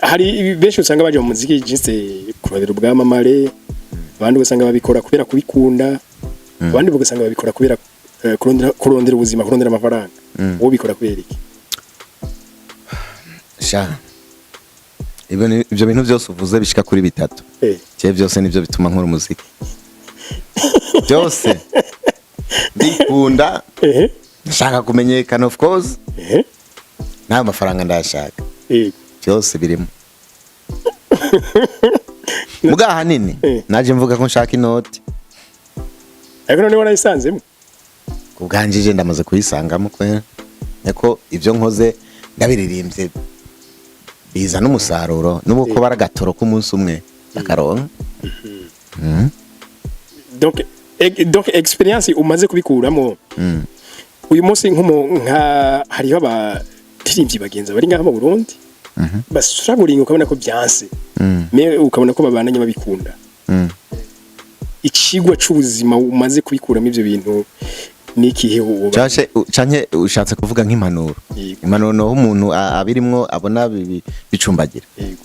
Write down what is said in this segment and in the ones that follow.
Hari benshi usanga baje mu muziki juste kurabira ubwamamare, abandi ugasanga babikora kubera kubikunda, abandi ugasanga babikora kubera kurondera ubuzima, kurondera amafaranga. Wowe ubikora kubera iki? Sha, ibyo bintu byose uvuze bishika kuri bitatu, je byose nibyo bituma nkora umuziki. Byose ndikunda, ndashaka kumenyekana, of course, n'ayo mafaranga ndayashaka. Byose birimo. Muga ahanini naje mvuga ko nshaka inoti. Ariko none warayisanzemo? Ku bwanje je ndamaze kuyisangamo kwera, niko ibyo nkoze ndabiririmbye biza n'umusaruro, n'ubwo ko baragatoro k'umunsi umwe bakaronka. Donc expérience umaze kubikuramo uyu munsi, nka hariho abaririmbyi bagenzi bari ngaha mu Burundi basuraguringa, ukabona ko byanse, mais ukabona ko babandanya babikunda. Icigwa c'ubuzima umaze kubikuramo ivyo bintu ni ikihe woba? Canke ushatse kuvuga nk'impanuro? Yego. Impanuro noho umuntu abirimwo abona bicumbagira. Yego.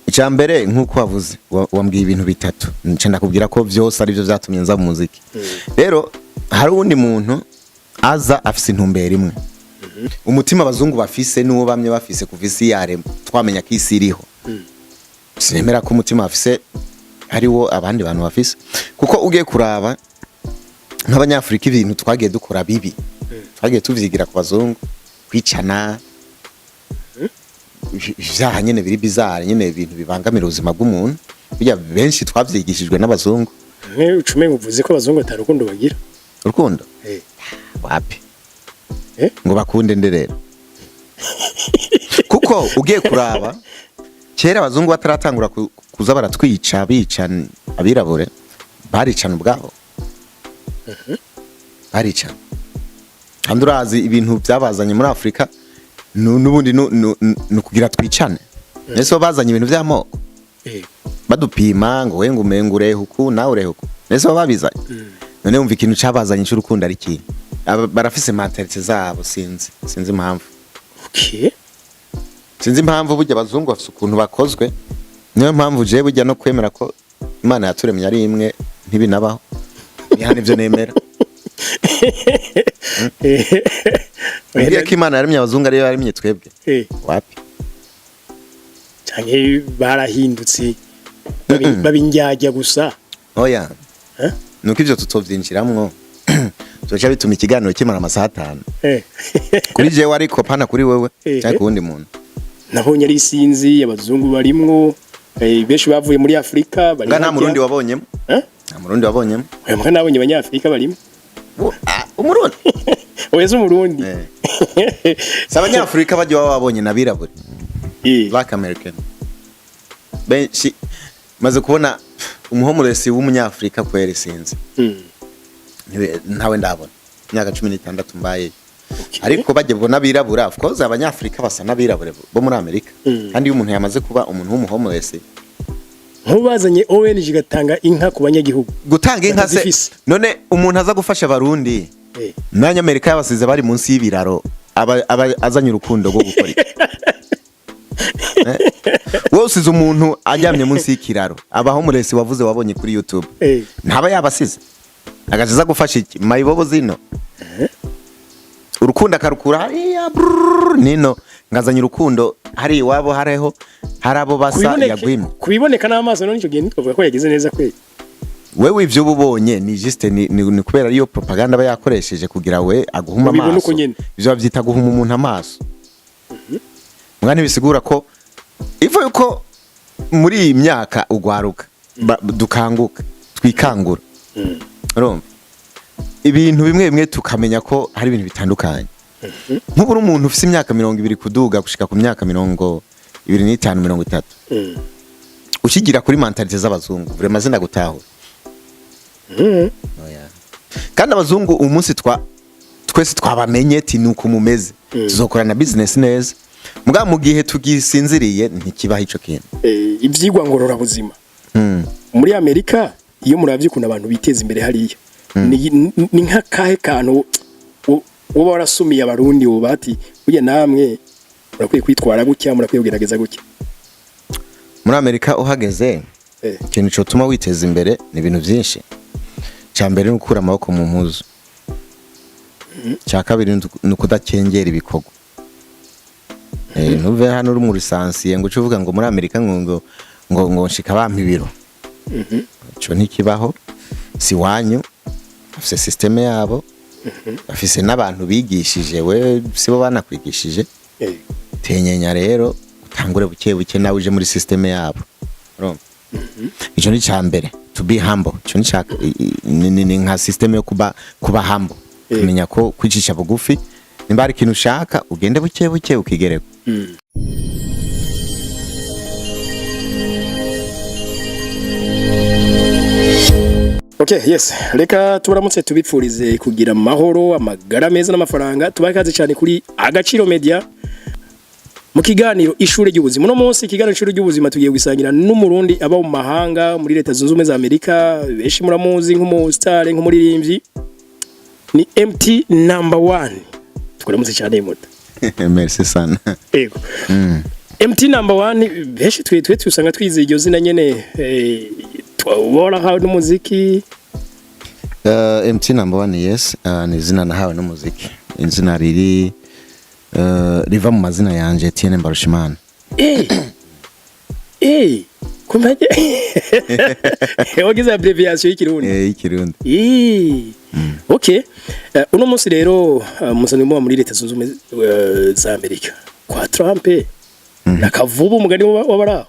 Icya mbere, nk'uko wavuze, wambwiye ibintu bitatu, nca ndakubwira ko vyose arivyo vyatumye nza mu muziki. Rero hari uwundi muntu aza afise intumbero imwe. Umutima abazungu bafise n'uwo bamye bafise kuva isi yaremwa, twamenya ko isi iriho. Sinemera ko umutima bafise ari wo abandi bantu bafise, kuko ugiye kuraba nk'abanyafurika, ibintu twagiye dukora bibi twagiye tuvyigira ku bazungu: kwicana, ivyaha nyene biri bizarre nyene, ibintu bibangamira ubuzima bw'umuntu. Burya benshi twavyigishijwe n'abazungu. Mwe ucume uvuze ko abazungu ata rukundo bagira. Urukundo? Wapi. Ngo bakunde nde rero? Kuko ugiye kuraba kera abazungu bataratangura kuza baratwica, bica abirabure, baricana ubwabo, baricana. Kandi urazi ibintu byabazanye muri Afurika n'ubundi ni ukugira twicane. Ese bo bazanye ibintu by'amoko, badupima ngo we ngo umenga urehe uku, nawe urehe uku? Ese bo babizanye? None wumva ikintu cabazanye c'urukundo ari ikintu? Barafise mentalité zabo, sinzi impamvu. Sinzi impamvu. Burya abazungu bafise ukuntu bakozwe. Niyo mpamvu jewe burya no kwemera ko Imana yaturemye ari imwe ntibinabaho. Ni hano ivyo nemera. Mbwiye ko Imana yaremye abazungu ariyo yaremye twebwe? Wapi. Canke barahindutse babindyarya gusa? Oya. Eh? Nuko ivyo tutovyinjiramwo, zoca bituma ikiganiro kimara amasaha 5. Kuri jewe ariko, pana kuri wewe canke ku wundi muntu. Nabonye ari isinzi abazungu barimwo, benshi bavuye muri Afurika bari Nga nta harya. Murundi wabonyemo? Eh? Nta Murundi wabonyemo? Oya, mbwa nabonye abanyafurika barimo. Umurundi? Oya, si umurundi. Si abanyafurika bajya baba babonye, n'abirabure, Black American benshi. Maze kubona umuhomuresi w'umunyafurika kweri, sinzi. Ntawe ndabona imyaka 16 mbayeyo. Ariko bajya bona abirabura, of course abanyafurika basa n'abirabure bo muri Amerika. Kandi iyo umuntu yamaze kuba umuntu w'umuhomuresi, Nk'ubazanye ONG igatanga inka ku banyagihugu gutanga inka se? batazifise. None umuntu aza gufasha abarundi n'abanyamerika yabasize bari munsi y'ibiraro, aba azanye urukundo rwo gukora iki? Eh? Wowe usize umuntu aryamye munsi y'ikiraro, abahomuresi wavuze wabonye kuri YouTube, ntaba yabasize agaca aza gufasha iki mayibobo zino? Urukundo akarukura hariya brrrr, nino ngazanye urukundo hari iwabo, hariho hari abo basa yagwimye. Kubiboneka n'amaso, none icyo gihe ntitwavuga ko yagize neza kweli? Wewe ivyo uba ubonye ni juste ni kubera ariyo propaganda aba yakoresheje kugira we aguhuma Ubibona amaso. uko nyene. Ivyo bavyita guhuma umuntu amaso. Mwana, ntibisigura ko ivo yuko muri iyi myaka ugwaruka dukanguka, twikangura, urumva ibintu bimwe bimwe, tukamenya ko hari ibintu bitandukanye. Nk'ubu uri umuntu ufise imyaka 20 kuduga gushika ku myaka 25, 30, ukigira kuri mentalité z'abazungu, vraiment sinagutahura. Oya. Kandi abazungu umunsi twa twese twabamenye ti nuko mumeze, tuzokorana business neza. Muga mu gihe tugisinziriye ntikibaho ico kintu. Ivyigwa ngororabuzima muri Amerika, iyo muravye ukuntu abantu biteza imbere hariya, ni nk'akahe kantu woba warasumiye abarundi woba ati burya namwe Murakwiye kwitwara gutya, murakwiye kugerageza gutya. Muri Amerika uhageze, ikintu cyotuma witeza imbere ni ibintu byinshi. Cya mbere ni ukura amaboko mu mpuzu. Cya kabiri ni ukudakengera ibikorwa. Ntuve hano uri mu licencié ngo uce uvuga ngo muri Amerika ngo nshika bampa ibiro. Ico ntikibaho. Si wanyu bafise système yabo, bafise n'abantu bigishije, we sibo banakwigishije. Tenyenya rero, utangure buke buke nawe uje muri système yabo. Urumva, ico ni ca mbere, to be humble. Ico ni ca ni nka système yo kuba humble, kumenya ko kwicisha bugufi, nimba hari ikintu ushaka ugende buke buke ukigereko. Okay, yes. Reka tubaramutse, tubipfurize kugira amahoro, amagara meza n'amafaranga. Tubahe ikaze cyane kuri Agaciro Media mu kiganiro Ishure ry'Ubuzima. Uno munsi ikiganiro Ishure ry'Ubuzima tugiye gusangira n'Umurundi aba mu mahanga, muri Leta Zunze Ubumwe za Amerika. Benshi muramuzi nk'umu star, nk'umuririmbyi. Ni MT Number 1. Tukuramutse cyane, muta. Merci sana. Ego. MT Number 1, benshi twe tusanga twize iryo zina nyene, twabora hawe n'umuziki. MT Number One, yes, ni izina nahawe n'umuziki, izina riri riva mu mazina yanje Etienne Mbarushimana. Kumbe wagize abbreviation y'Ikirundi. Y'ikirundi. Okay. Uno munsi rero musanzwe muba muri Leta Zunze Ubumwe za Amerika kwa Trump nakavuba umugani w'abaraho.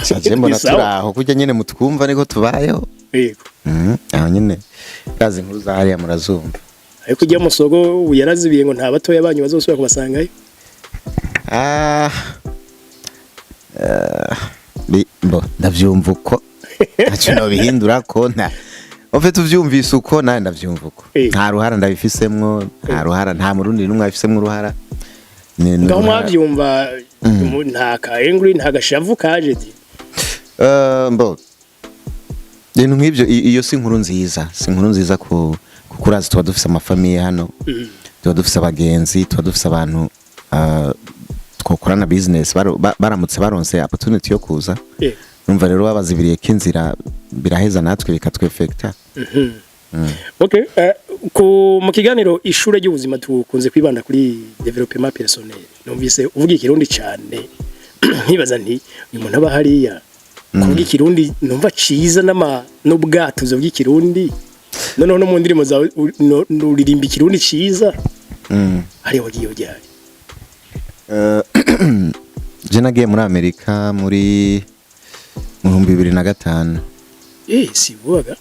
Saje mbona Ni sawa. turaho kurya nyene mutwumva niko tubayeho. Aho nyene kazi inkuru za hariya murazumva. Ariko ujya musogo yarazibiye ngo nta batoya banyu bazosubira kubasangayo. Ah, bo ndavyumva uko, ntacyo nobihindura ko nta ufite uvyumvise uko, nawe ndavyumva uko. Nta ruhara ndabifisemwo, nta ruhara, nta Murundi n'umwe abifisemwo uruhara. Ni Ngaho uruhara. mwavyumva nta ka angry, nta gashavu kaje di? Mbo ibintu nk'ibyo, iyo si inkuru nziza, si inkuru nziza ku kuko urazi tuba dufise ama famille hano, tuba dufise abagenzi, tuba dufise abantu twokorana business, baramutse baronse opportunity yo kuza. Numva rero babazibiriye ko inzira, biraheza natwe bikatwefekta. Okay, ku mu kiganiro Ishure ry'Ubuzima tukunze kwibanda kuri développement personnel. Numvise uvuga Ikirundi cyane, nkibaza nti uyu muntu aba hariya kuvuga Ikirundi numva ciza n'ama n'ubwatuzo bw'Ikirundi, noneho no mu ndirimbo zawe uririmba Ikirundi ciza. Hariya wagiye ryari? Je nagiye muri Amerika muri mu 2005. Si vubaga.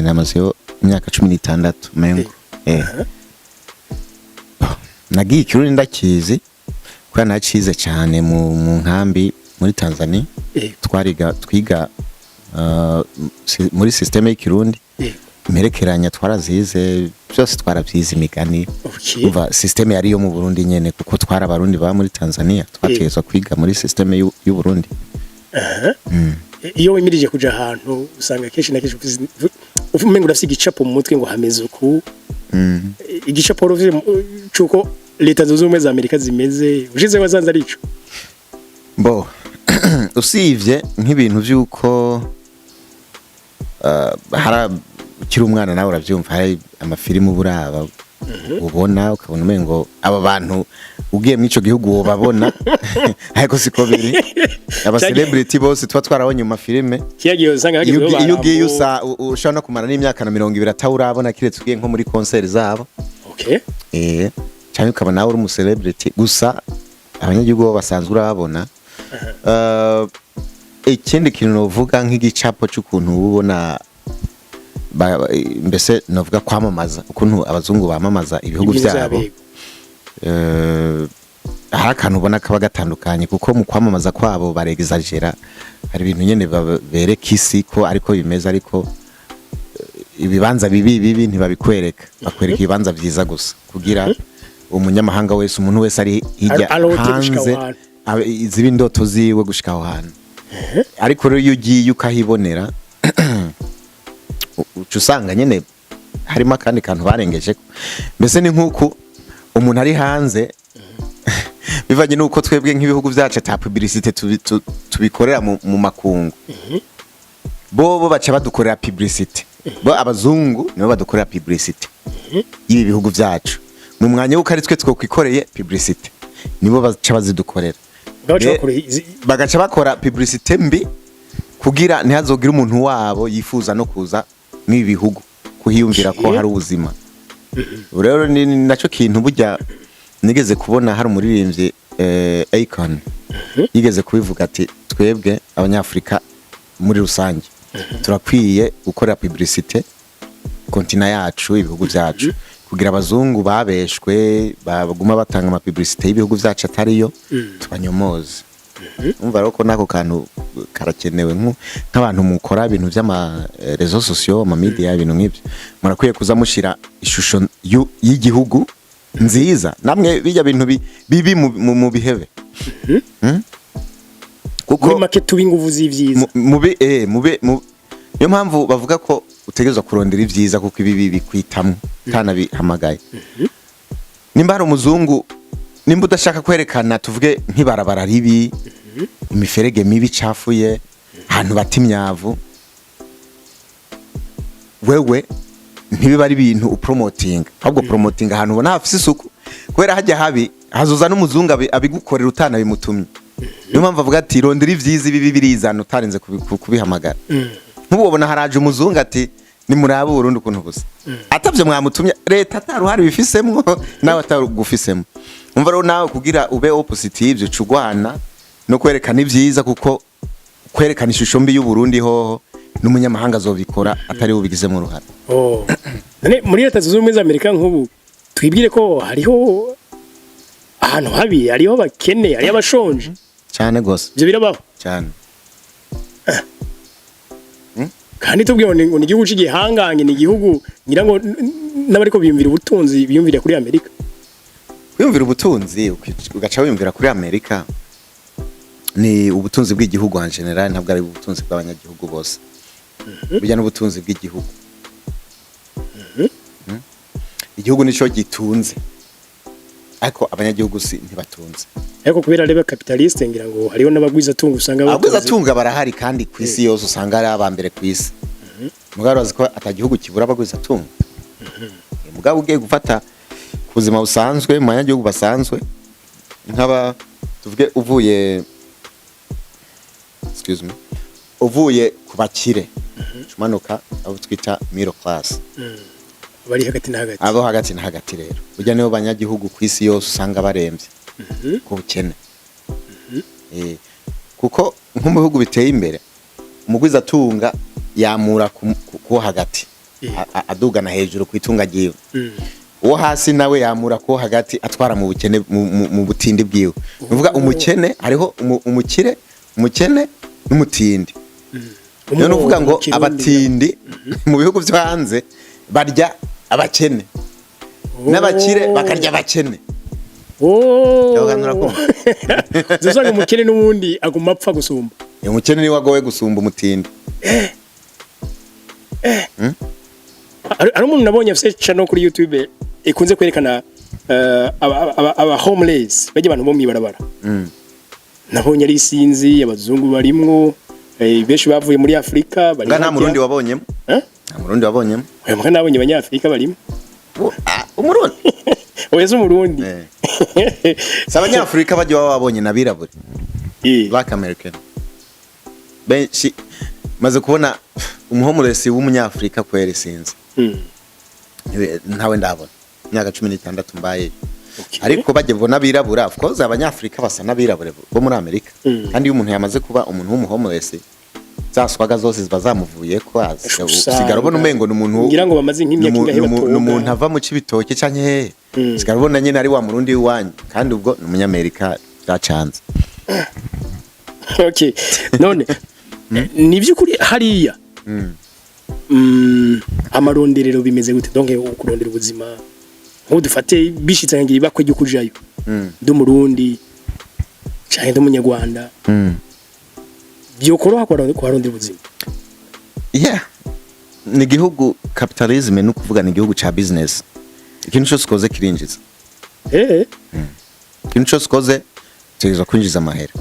Namazeyo imyaka 16 mengo. Nagiye Ikirundi ndakizi kubera nacize cyane mu nkambi muri Tanzania. Twariga, twiga muri système y'Ikirundi. Imperekeranya twarazize byose, twarabyize, imigani. Umva, système yari iyo mu Burundi nyene, kuko twari Abarundi baba muri Tanzania, twategetswe kwiga muri système y'u Burundi. Iyo wimirije kuja ahantu usanga kenshi na kenshi umengo urafise igicapo mu mutwe ngo hameze uku. Igicapo wari ufise c'uko Leta Zunze Ubumwe za Amerika zimeze, ushize wasanze ari ico? Bo usivye nk'ibintu vy'uko ukiri umwana nawe uravyumva, hari amafilimu uba uraba, ubona ukabona umengo aba bantu ugiye muri ico gihugu wobabona, ariko siko biri. Aba celebrity bose tuba twarabonye mu mafilime, Kiya gihe usanga iyo hagezweho iyo ugiye barambo. Ushobora no kumara n'imyaka na 20 atawurabona, kiretse ugiye nko muri concert zabo. Cyangwa ukaba nawe uri umu celebrity gusa, abanyagihugu bo basanzwe urababona. Ikindi kintu novuga nk'igicapo cy'ukuntu uba ubona mbese novuga kwamamaza, ukuntu abazungu bamamaza ibihugu Ibintu byabo, vyabo. Hari akantu ubona kaba gatandukanye, kuko mu kwamamaza kwabo baregizagera, hari ibintu nyene bereka isi ko ariko bimeze, ariko ibibanza bibi bibi ntibabikwereka, bakwereka ibibanza vyiza gusa kugira umunyamahanga wese, umuntu wese ari hirya Arote gushika aho hanze hantu. Ziba indoto ziwe gushika aho hantu. Ariko rero iyo ugiye ukahibonera, uca usanga nyene harimo akandi kantu barengeje. Mbese ni nk'uku umuntu ari hanze Bivanye n'uko twebwe nk'ibihugu vyacu ata publicité tubikorera mu makungu, bo baca badukorera publicité. Bo abazungu nibo badukorera publicité y'ibi bihugu vyacu, mu mwanya w'uko ari twe twokwikoreye publicité, nibo baca bazidukorera. Baca bakora Bagaca bakora publicité mbi kugira ntihazogire umuntu wabo yifuza no kuza mw'ibi bihugu kuhiyumvira ko hari ubuzima. Ubu rero ni nacyo kintu burya nigeze kubona, hari umuririmbyi Akon yigeze kubivuga ati: "Twebwe Abanyafurika muri rusange turakwiye gukorera publicité continent yacu, ibihugu byacu, kugira abazungu babeshwe baguma batanga ama publicité y'ibihugu byacu atariyo, tubanyomoze." Umva rero ko nako kantu karakenewe, nk'abantu mukora ibintu by'ama réseaux sociaux, ama media, ibintu nk'ibyo, murakwiye kuza mushira ishusho y'igihugu nziza. Namwe bijya bintu bibi mu bihebe. Kuko Muri make, tuba inguvu z'ivyiza. Mube mube niyo mpamvu bavuga ko utegerezwa kurondera ibyiza, kuko ibibi bikwitamwo utanabihamagaye. Nimba hari umuzungu, nimba udashaka kwerekana, tuvuge nk'ibarabara ribi, imiferege mibi icafuye, ahantu bata imyavu, wewe ntibiba ari ibintu upromotinga, ahubwo promotinga ahantu ubona hafise isuku, kubera hajya habi hazoza n'umuzungu abigukorera utanabimutumye. Niyo mpamvu avuga ati: "Rondera ibyiza, ibibi birizana utarinze kubihamagara." Nk'ubu ubona haraje umuzungu ati: "Nimurabe Uburundi ukuntu busa," atavyo mwamutumye, leta ataruhare bifisemwo, nawe atarugufisemo. Umva rero, nawe kugira ube opposite y'ivyo, uca ugwana no kwerekana ibyiza, kuko kwerekana ishusho mbi y'Uburundi hoho n'umunyamahanga azobikora atari we ubigizemo uruhare. Oh. None muri Leta Zunze Ubumwe za Amerika, nk'ubu twibwire ko hariho ahantu habi, hariho abakene, hariho abashonje? Cyane gose. Ivyo birabaho? Cyane. Kandi tubwiye ngo ni igihugu c'igihangange, ni igihugu ngira ngo n'abariko biyumvira ubutunzi biyumvira kuri Amerika. Kwiyumvira ubutunzi ugaca wiyumvira kuri Amerika, ni ubutunzi bw'igihugu en général, ntabwo ari ubutunzi bw'abanyagihugu bose. Burya n'ubutunzi bw'igihugu. Igihugu nico gitunze, ariko abanyagihugu si ntibatunze. Ariko kubera reba capitaliste, ngira ngo hariho n'abagwizatunga usanga batunze. Abagwizatunga barahari, kandi ku isi yose usanga ari aba mbere ku isi. Mugabo urazi ko atagihugu kibura abagwizatunga. Mugabo ugiye gufata ku buzima busanzwe, mu banyagihugu basanzwe, nk'aba tuvuge uvuye, excuse me, uvuye ku bakire umanuka abo twita middle class, bari hagati na hagati. Abo hagati na hagati rero, burya nibo banyagihugu ku isi yose usanga baremvye ku bukene. Kuko nko mu bihugu biteye imbere, umugwizatunga yamura kuwo hagati, adugana hejuru ku itunga ryiwe. Uwo hasi nawe yamura kuwo hagati, atwara mu bukene, mu butindi bwiwe. Nuvuga umukene, hariho umukire, umukene n'umutindi. Niyo nuvuga ngo Mu Kirundi. abatindi mu bihugu byo hanze barya abakene, n'abakire bakarya abakene. Oh. Yoganura kumva. Uzosanga umukene n'ubundi aguma apfa gusumba. Umukene niwe agowe gusumba umutindi. Hari umuntu nabonye afise channel kuri YouTube ikunze kwerekana aba homeless, bajya abantu bo mwibarabara. Nabonye ari isinzi, abazungu barimwo, benshi bavuye muri Afrika bari Nga nta harya. Murundi wabonyemo? Eh? Nta Murundi wabonyemo? Oya, mbwa nabonye Abanyafrika barimo. Umurundi? Oya, si Umurundi. Si Abanyafurika bajya baba babonye, n'abirabure, Black American benshi. Maze kubona umu homeless w'Umunyafurika kweri, sinzi. Ntawe ndabona imyaka 16 mbayeyo. Ariko bajya bona abirabura, of course Abanyafurika basa n'abirabure bo muri Amerika. Kandi iyo umuntu yamaze kuba umuntu w'umu homeless, za swaga zose ziba zamuvuye ko usigara ubona umengo ni umuntu Ngira ngo bamaze nk'imyaka ingahe batoga. Ni umuntu ava mu Cibitoke canke hehe. Usigara ubona nyene ari wa Murundi w'iwanyu, kandi ubwo ni Umunyamerika byacanze. Okay, none ni by'ukuri hariya amaronderero bimeze gute? Donc kurondera ubuzima, nk'ubu dufate bishitse ngira ibakwe ryo kujayo, ndi Umurundi canke ndi Umunyarwanda, byokoroha kuharondera ubuzima? Yeah, ni igihugu capitalism, ni ukuvuga ni igihugu ca business. Ikintu cyose ukoze kirinjiza. Ikintu cyose ukoze. Utegerezwa kwinjiza amahera.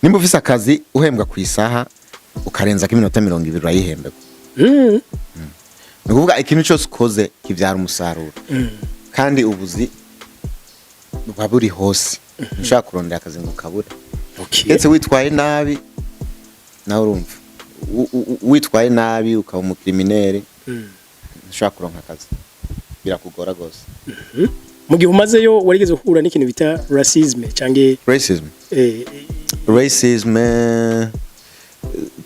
Nimba ufise akazi uhembwa ku isaha, ukarenzako iminota 20, urayihemberwa. Ni ukuvuga ikintu cyose ukoze kibyara umusaruro, kandi ubuzi buba buri hose. Ntushobora kurondera akazi ngo ukabure. Ndetse witwaye nabi nawe, urumva, witwaye nabi ukaba umu criminel, ntushobora kuronka akazi, birakugora rwose. Mu gihe umazeyo, warigeze guhura n'ikintu bita racisme canke Racism? Racism,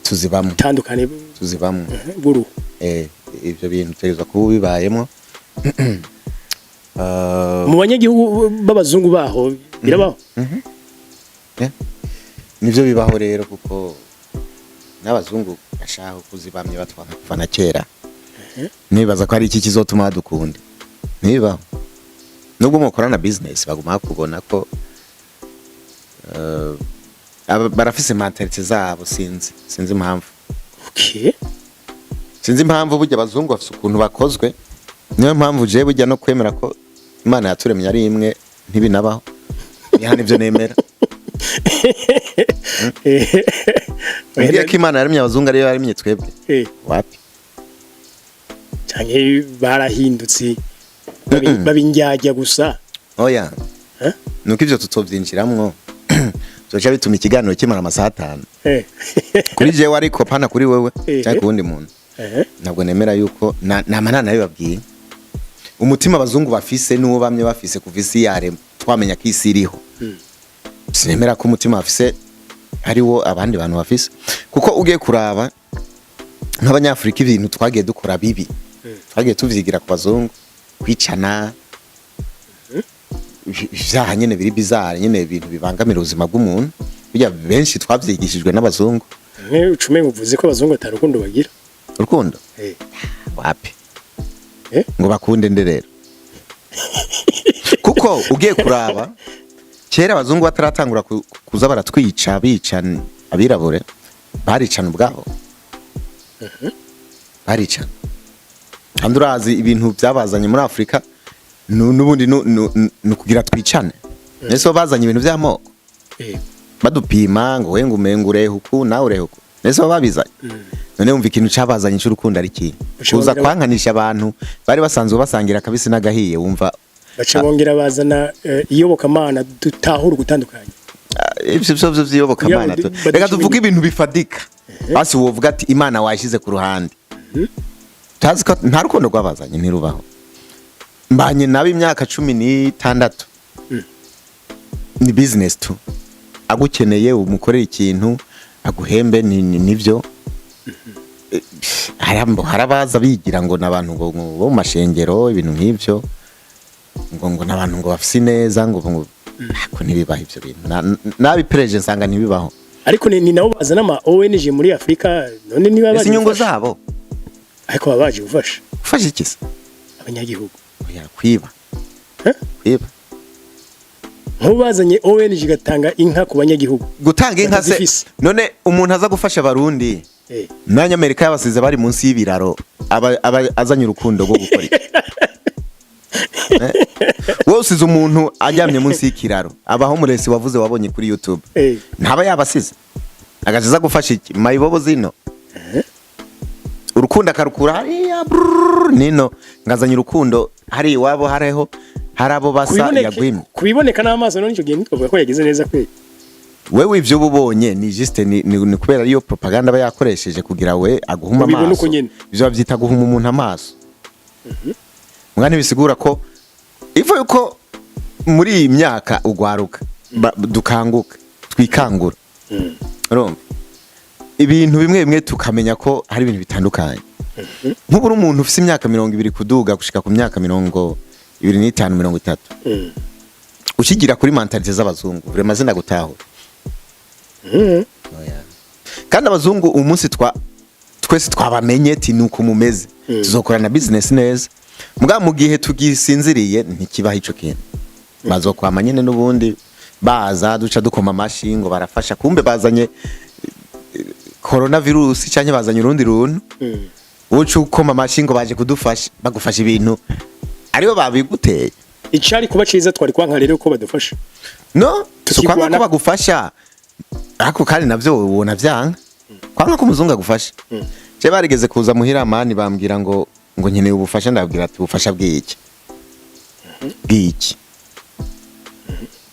tuzibamwo. Tandukane. Tuzibamwo. Bw'uruhu. Ivyo bintu utegerezwa kuba ubibayemwo. Mu banyagihugu b'abazungu baho birabaho? Yeah. Nivyo bibaho rero, kuko n'abazungu bashaka kuzibamye batwanga kuva na kera. Nibaza ko ari iki kizotuma badukunda? Ntibibaho. Nubwo mukorana business, baguma bakubona ko barafise mentalité zabo. Sinzi impamvu. Sinzi impamvu. Burya abazungu bafise ukuntu bakozwe. Niyo mpamvu jewe burya no kwemera ko Imana yaturemye ari imwe ntibinabaho. Niha nivyo nemera. Mbwiye ko Imana yaremye abazungu ariyo yaremye twebwe? Wapi. Canke barahindutse babindyarya gusa? Oya. Eh? Nuko ivyo tutovyinjiramwo, zoca bituma ikiganiro kimara amasaha 5. Kuri jewe, ariko pana kuri wewe cyangwa ku wundi muntu. Ntabwo nemera yuko nama ntanabibabwiye. Umutima abazungu bafise n'uwo bamye bafise kuva isi yarema, twamenya ko isi iriho. Sinemera ko umutima bafise ari wo abandi bantu bafise, kuko ugiye kuraba nk'abanyafurika, ibintu twagiye dukora bibi twagiye tuvyigira ku bazungu: kwicana, ivyaha nyene biri bizarre nyene, ibintu bibangamira ubuzima bw'umuntu. Burya benshi twavyigishijwe n'abazungu. Mwe ucume uvuze ko abazungu atari urukundo bagira. Urukundo? Wapi. Ngo bakunde nde rero? Kuko ugiye kuraba kera, abazungu bataratangura kuza baratwica, bica abirabure, baricana ubwabo, baricana. Kandi urazi ibintu byabazanye muri Afurika, n'ubundi ni ukugira twicane. Ese bo bazanye ibintu by'amoko? Badupima ngo we ngo umenga urehe uku, nawe urehe uku. Ese bo babizanye? None wumva ikintu cabazanye c'urukundo ari ikihe? Ushobora Kuza kwankanisha abantu bari basanzwe basangira akabisi n'agahiye, wumva? Baca bongera bazana iyobokamana, dutahura ugutandukanye. Ivyo vyo vy'iyobokamana Kugira ngo reka tuvuge ibintu bifadika. Basi wovuga ati Imana wayishize ku ruhande, tazi ko nta rukundo rwabazanye, ntirubaho. Mbanye nawe imyaka 16, ni business tu. Agukeneye umukorera ikintu aguhembe, nivyo. Hari abaza bigira ngo n'abantu ngo bo mu mashengero, ibintu nk'ivyo, ngo n'abantu ngo bafise ineza, ngo ako ntibibaho ivyo bintu. Nabipereje nsanga ntibibaho. Ariko ni nabo bazana ama ONG muri Afurika. None niba Ese baje inyungu gufasha? zabo. Ariko baba baje gufasha. Gufasha iki se? Abanyagihugu. Oya, kwiba. Eh? Kwiba. Nk'ubu bazanye ONG igatanga inka ku banyagihugu Gutanga inka se? batazifise. None umuntu aza gufasha abarundi n'Abanyamerika yabasize bari munsi y'ibiraro, aba azanye urukundo rwo gukora iki? Eh? Wowe usize umuntu aryamye munsi y'ikiraro, abaho umuresi wavuze wabonye kuri YouTube, ntaba yabasize agaca aza gufasha iki mayibobo zino? Urukundo akarukura hariya brrrr, nino ngazanye urukundo hari iwabo, hariho hari abo basa yagwimye. Kubiboneka n'amaso, none icyo gihe ntitwavuga ko yagize neza kweli? Wewe ivyo uba ubonye ni juste ni kubera ariyo propaganda aba yakoresheje kugira we aguhuma Ubibona amaso. uko nyene. Ivyo bavyita guhuma umuntu amaso. Mwana, bisigura ko ivo yuko muri iyi myaka ugwaruka dukanguka, twikangura, urumva ibintu bimwe bimwe, tukamenya ko hari ibintu bitandukanye. Nk'ubu uri umuntu ufise imyaka 20 kuduga gushika ku myaka 25, 30, ukigira kuri mentalité z'abazungu, vraiment sinagutahura. Oya. Kandi abazungu umunsi twa twese twabamenye ti nuko mumeze, tuzokorana business neza. Muga mu gihe tugisinziriye, ntikibaho ico kintu. Bazokwama nyene n'ubundi baza duca dukoma amashi ngo barafasha, kumbe bazanye coronavirus canke bazanye urundi runtu. Uca ukoma amashi ngo baje kudufasha, bagufasha ibintu aribo babiguteye. Icari kuba ciza, twari kwanka rero ko badufasha? No, Si ukwanga ko Tukigwana. bagufasha, ariko kandi navyo ubona vyanga kwanga ko umuzungu agufasha. Je barigeze kuza muhira, mani, bambwira ngo nkeneye ubufasha. Ndabwira ati: "Ubufasha bw'iki? Bw'iki?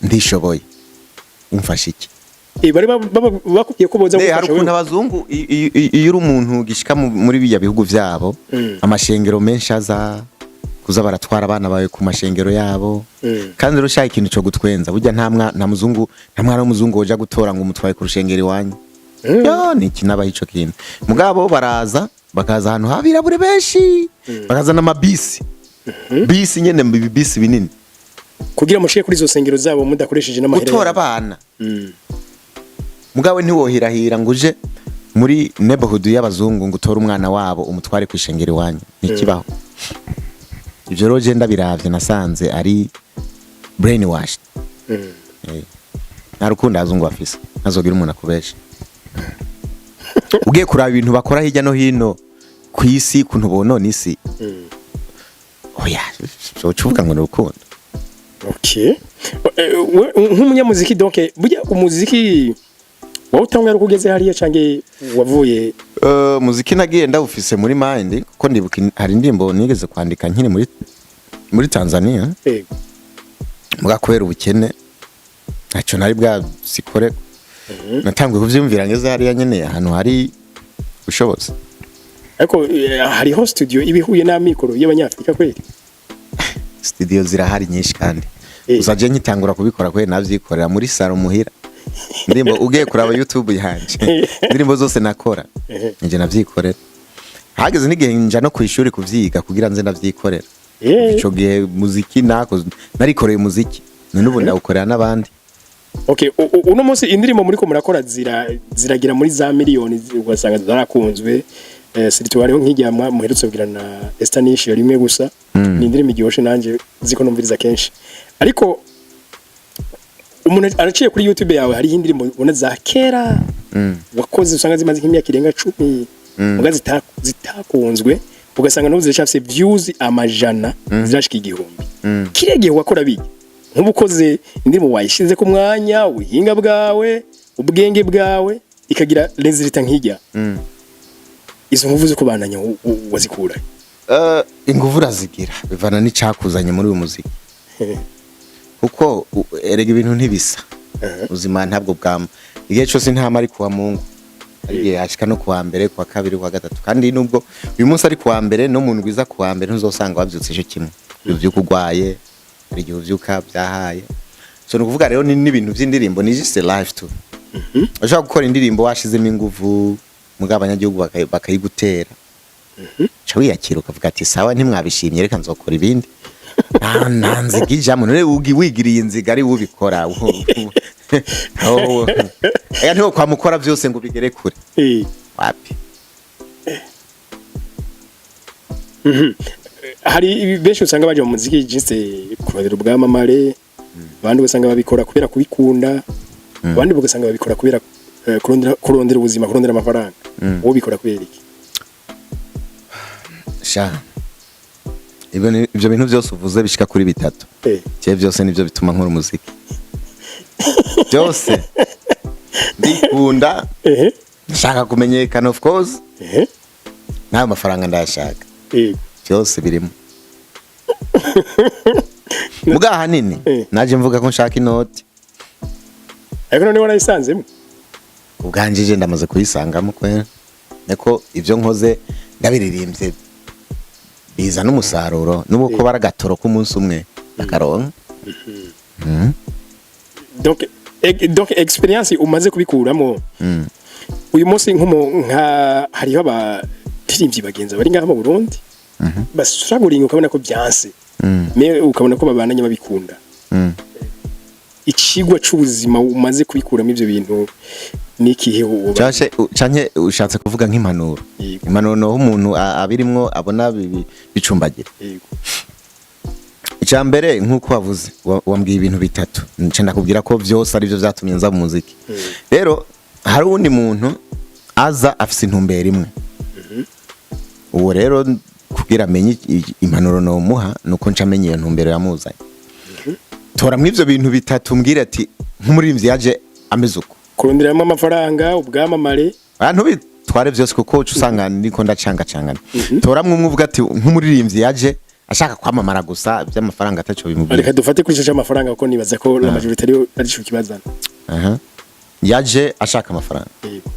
Ndishoboye, umfasha iki?" Bari bakubwiye ko boza Ne, hari gufasha ukuntu wewe. abazungu, iyo uri umuntu gishika muri biya bihugu vyabo, amashengero menshi aza kuza baratwara abana bawe ku mashengero yabo. Kandi rero ushaka ikintu cyo gutwenza, burya nta muzungu, nta mwana w'umuzungu woja gutora ngo umutwaye ku rushengero iwanyu. Yo ni ikinabaho ico kintu. Mugabo baraza, bakaza ahantu habirabure benshi, bakazana amabisi, bisi nyene, mu bisi binini, kugira mushike kuri izo sengero zabo mudakoresheje n'amahera gutora yabo. abana. Mugabo ntiwohirahira ngo uje muri neighborhood y'abazungu ngo utore umwana wabo umutware ku ishengero iwanyu, ntikibaho ivyo. Rero je ndabiravye, nasanze ari brainwashed. Nta rukundo abazungu bafise, ntazogira umuntu akubesha. Ugiye kuraba ibintu bakora hirya no hino ku isi, ukuntu bonona isi, oya, uca uvuga ngo ni urukundo. Okay. Nk'umunyamuziki, donc burya umuziki wowe utangwa ari ugeze hariya canke wavuye? Muziki nagiye ndawufise muri mind, kuko ndibuka hari indirimbo nigeze kwandika nkiri muri Tanzania. Muga kubera ubukene ntacyo nari bwasikore. Natanguye kuvyumvira ngeze hariya nyene, ahantu hari ubushobozi. Ariko hariho studio ibihuye n'amikoro y'abanyafrika kweli? Studio zirahari nyinshi kandi. Gusa je nkitangura kubikora kweli, navyikorera muri salon muhira. Indirimbo, ugiye kuraba YouTube yanje, indirimbo zose nakora nje navyikorera. Hageze n'igihe nja no kwishuri kuvyiga kugira nze ndavyikorera. Ico gihe muziki nakoze, narikoreye umuziki, none ubu ndawukorera n'abandi. Okay, uno munsi indirimbo muriko murakora ziragira muri za miliyoni, ugasanga zarakunzwe. Surtout hariho nk'ijya muherutse kugira na Estanish rimwe gusa, ni indirimbo iryoshe, nanje ziko numviriza kenshi. Ariko umuntu araciye kuri YouTube yawe, hariho indirimbo ubona za kera wakoze, usanga zimaze nk'imyaka irenga 10, muga zitakunzwe, ugasanga n'ubu ziracafise views amajana, zirashika 1000. Kiriya gihe wakora biki? Nk'ubu ukoze indirimbo wayishize ku mwanya, ubuhinga bwawe, ubwenge bwawe, ikagira résultat nk'ijya, izo nkuvu zo kubandanya wazikura? Inguvu urazigira bivana n'icakuzanye muri uyu muziki, kuko erega ibintu ntibisa. Ubuzima ntabwo bwama igihe cyose, ntama ari kuwa Mungu, hari igihe hashika no kuwa mbere, kuwa kabiri, kuwa gatatu. Kandi nubwo uyu munsi ari kuwa mbere, no mu ndwi iza kuwa mbere ntuzosanga wavyutse ico kimwe. Uvyuka urwaye, hari igihe uvyuka byahaye. So ni ukuvuga rero ni n'ibintu vy'indirimbo, ni just a life too. Ushobora gukora indirimbo washizemo inguvu, mugabo abanyagihugu bakayigutera, ca wiyakira ukavuga ati: "Sawa, ntimwabishimye, reka nzokora ibindi." Nta nziga ijambo none wigiriye inziga ari ubikora. Aya ntiwo kwamukora byose ngo ubigere kure. Wapi. Hari benshi usanga baje mu muziki juste kurondera ubwamamare, abandi ugasanga babikora kubera kubikunda, abandi ugasanga babikora kubera kurondera ubuzima, kurondera amafaranga. Wowe ubikora kubera iki? Sha, ibyo bintu byose uvuze bishika kuri bitatu, je byose nibyo bituma nkora umuziki. Byose ndikunda, ndashaka kumenyekana, of course, n'ayo mafaranga ndayashaka. Byose birimo. Muga ahanini naje mvuga ko nshaka inoti. Ariko none warayisanzemo? Ubwanje je ndamaze kuyisangamo kwera, niko ibyo nkoze ndabiririmbye biza n'umusaruro, n'ubu ko baragatoro k'umunsi umwe bakaronka. Donc expérience umaze kubikuramo, uyu munsi nka hariho abaririmbyi bagenzi bari ngaha mu Burundi basuraguringa, ukabona ko byanse, mais ukabona ko babananye babikunda. Icigwa c'ubuzima umaze kubikuramo ivyo bintu ni ikihe woba? Canke ushatse kuvuga nk'impanuro? Yego. Impanuro noho umuntu abirimwo abona bicumbagira. Icya mbere, nk'uko wavuze, wambwiye ibintu bitatu, nca ndakubwira ko byose aribyo byatumye nza mu muziki. Rero hari uwundi muntu aza afise intumbero imwe. Uwo rero kugira amenye impanuro nomuha, nuko nca amenya iyo ntumbero yamuzanye. Tora muri ivyo bintu bitatu, mbwira ati Nk'umuririmbyi yaje ameze uko, Kuronderamo amafaranga, ubwamamare. Abantu bitware byose, kuko uca usanga niko ndacangacangana. Toramwe umwe, uvuga ati nk'umuririmbyi yaje ashaka kwamamara gusa, by'amafaranga ataco bimubwira. Reka dufate kuri ico c'amafaranga, kuko nibaza ko la majorité ariyo arico kibazana. Aha. Yaje ashaka amafaranga. Yego.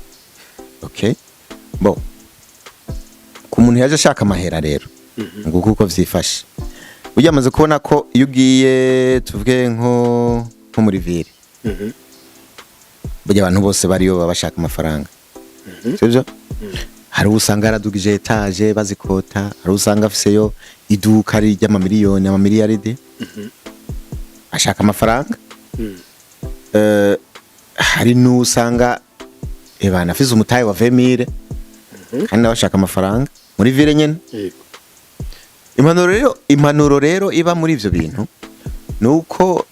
Okay, bon, ku muntu yaje ashaka amahera rero, ngo kuko vyifashe, burya amaze kubona ko iyo ugiye, tuvuge nko muri ville, burya abantu bose bariyo baba bashaka amafaranga, sibyo? Hari uwo usanga yaradugije étage bazikota, hari uwo usanga afiseyo iduka ry'amamiliyoni, amamiliyaridi, ashaka amafaranga. Hari n'uwo usanga ebana afise umutahe wa 20 mille kandi nawe ashaka amafaranga muri ville nyene. Impanuro rero iba muri ivyo bintu ni uko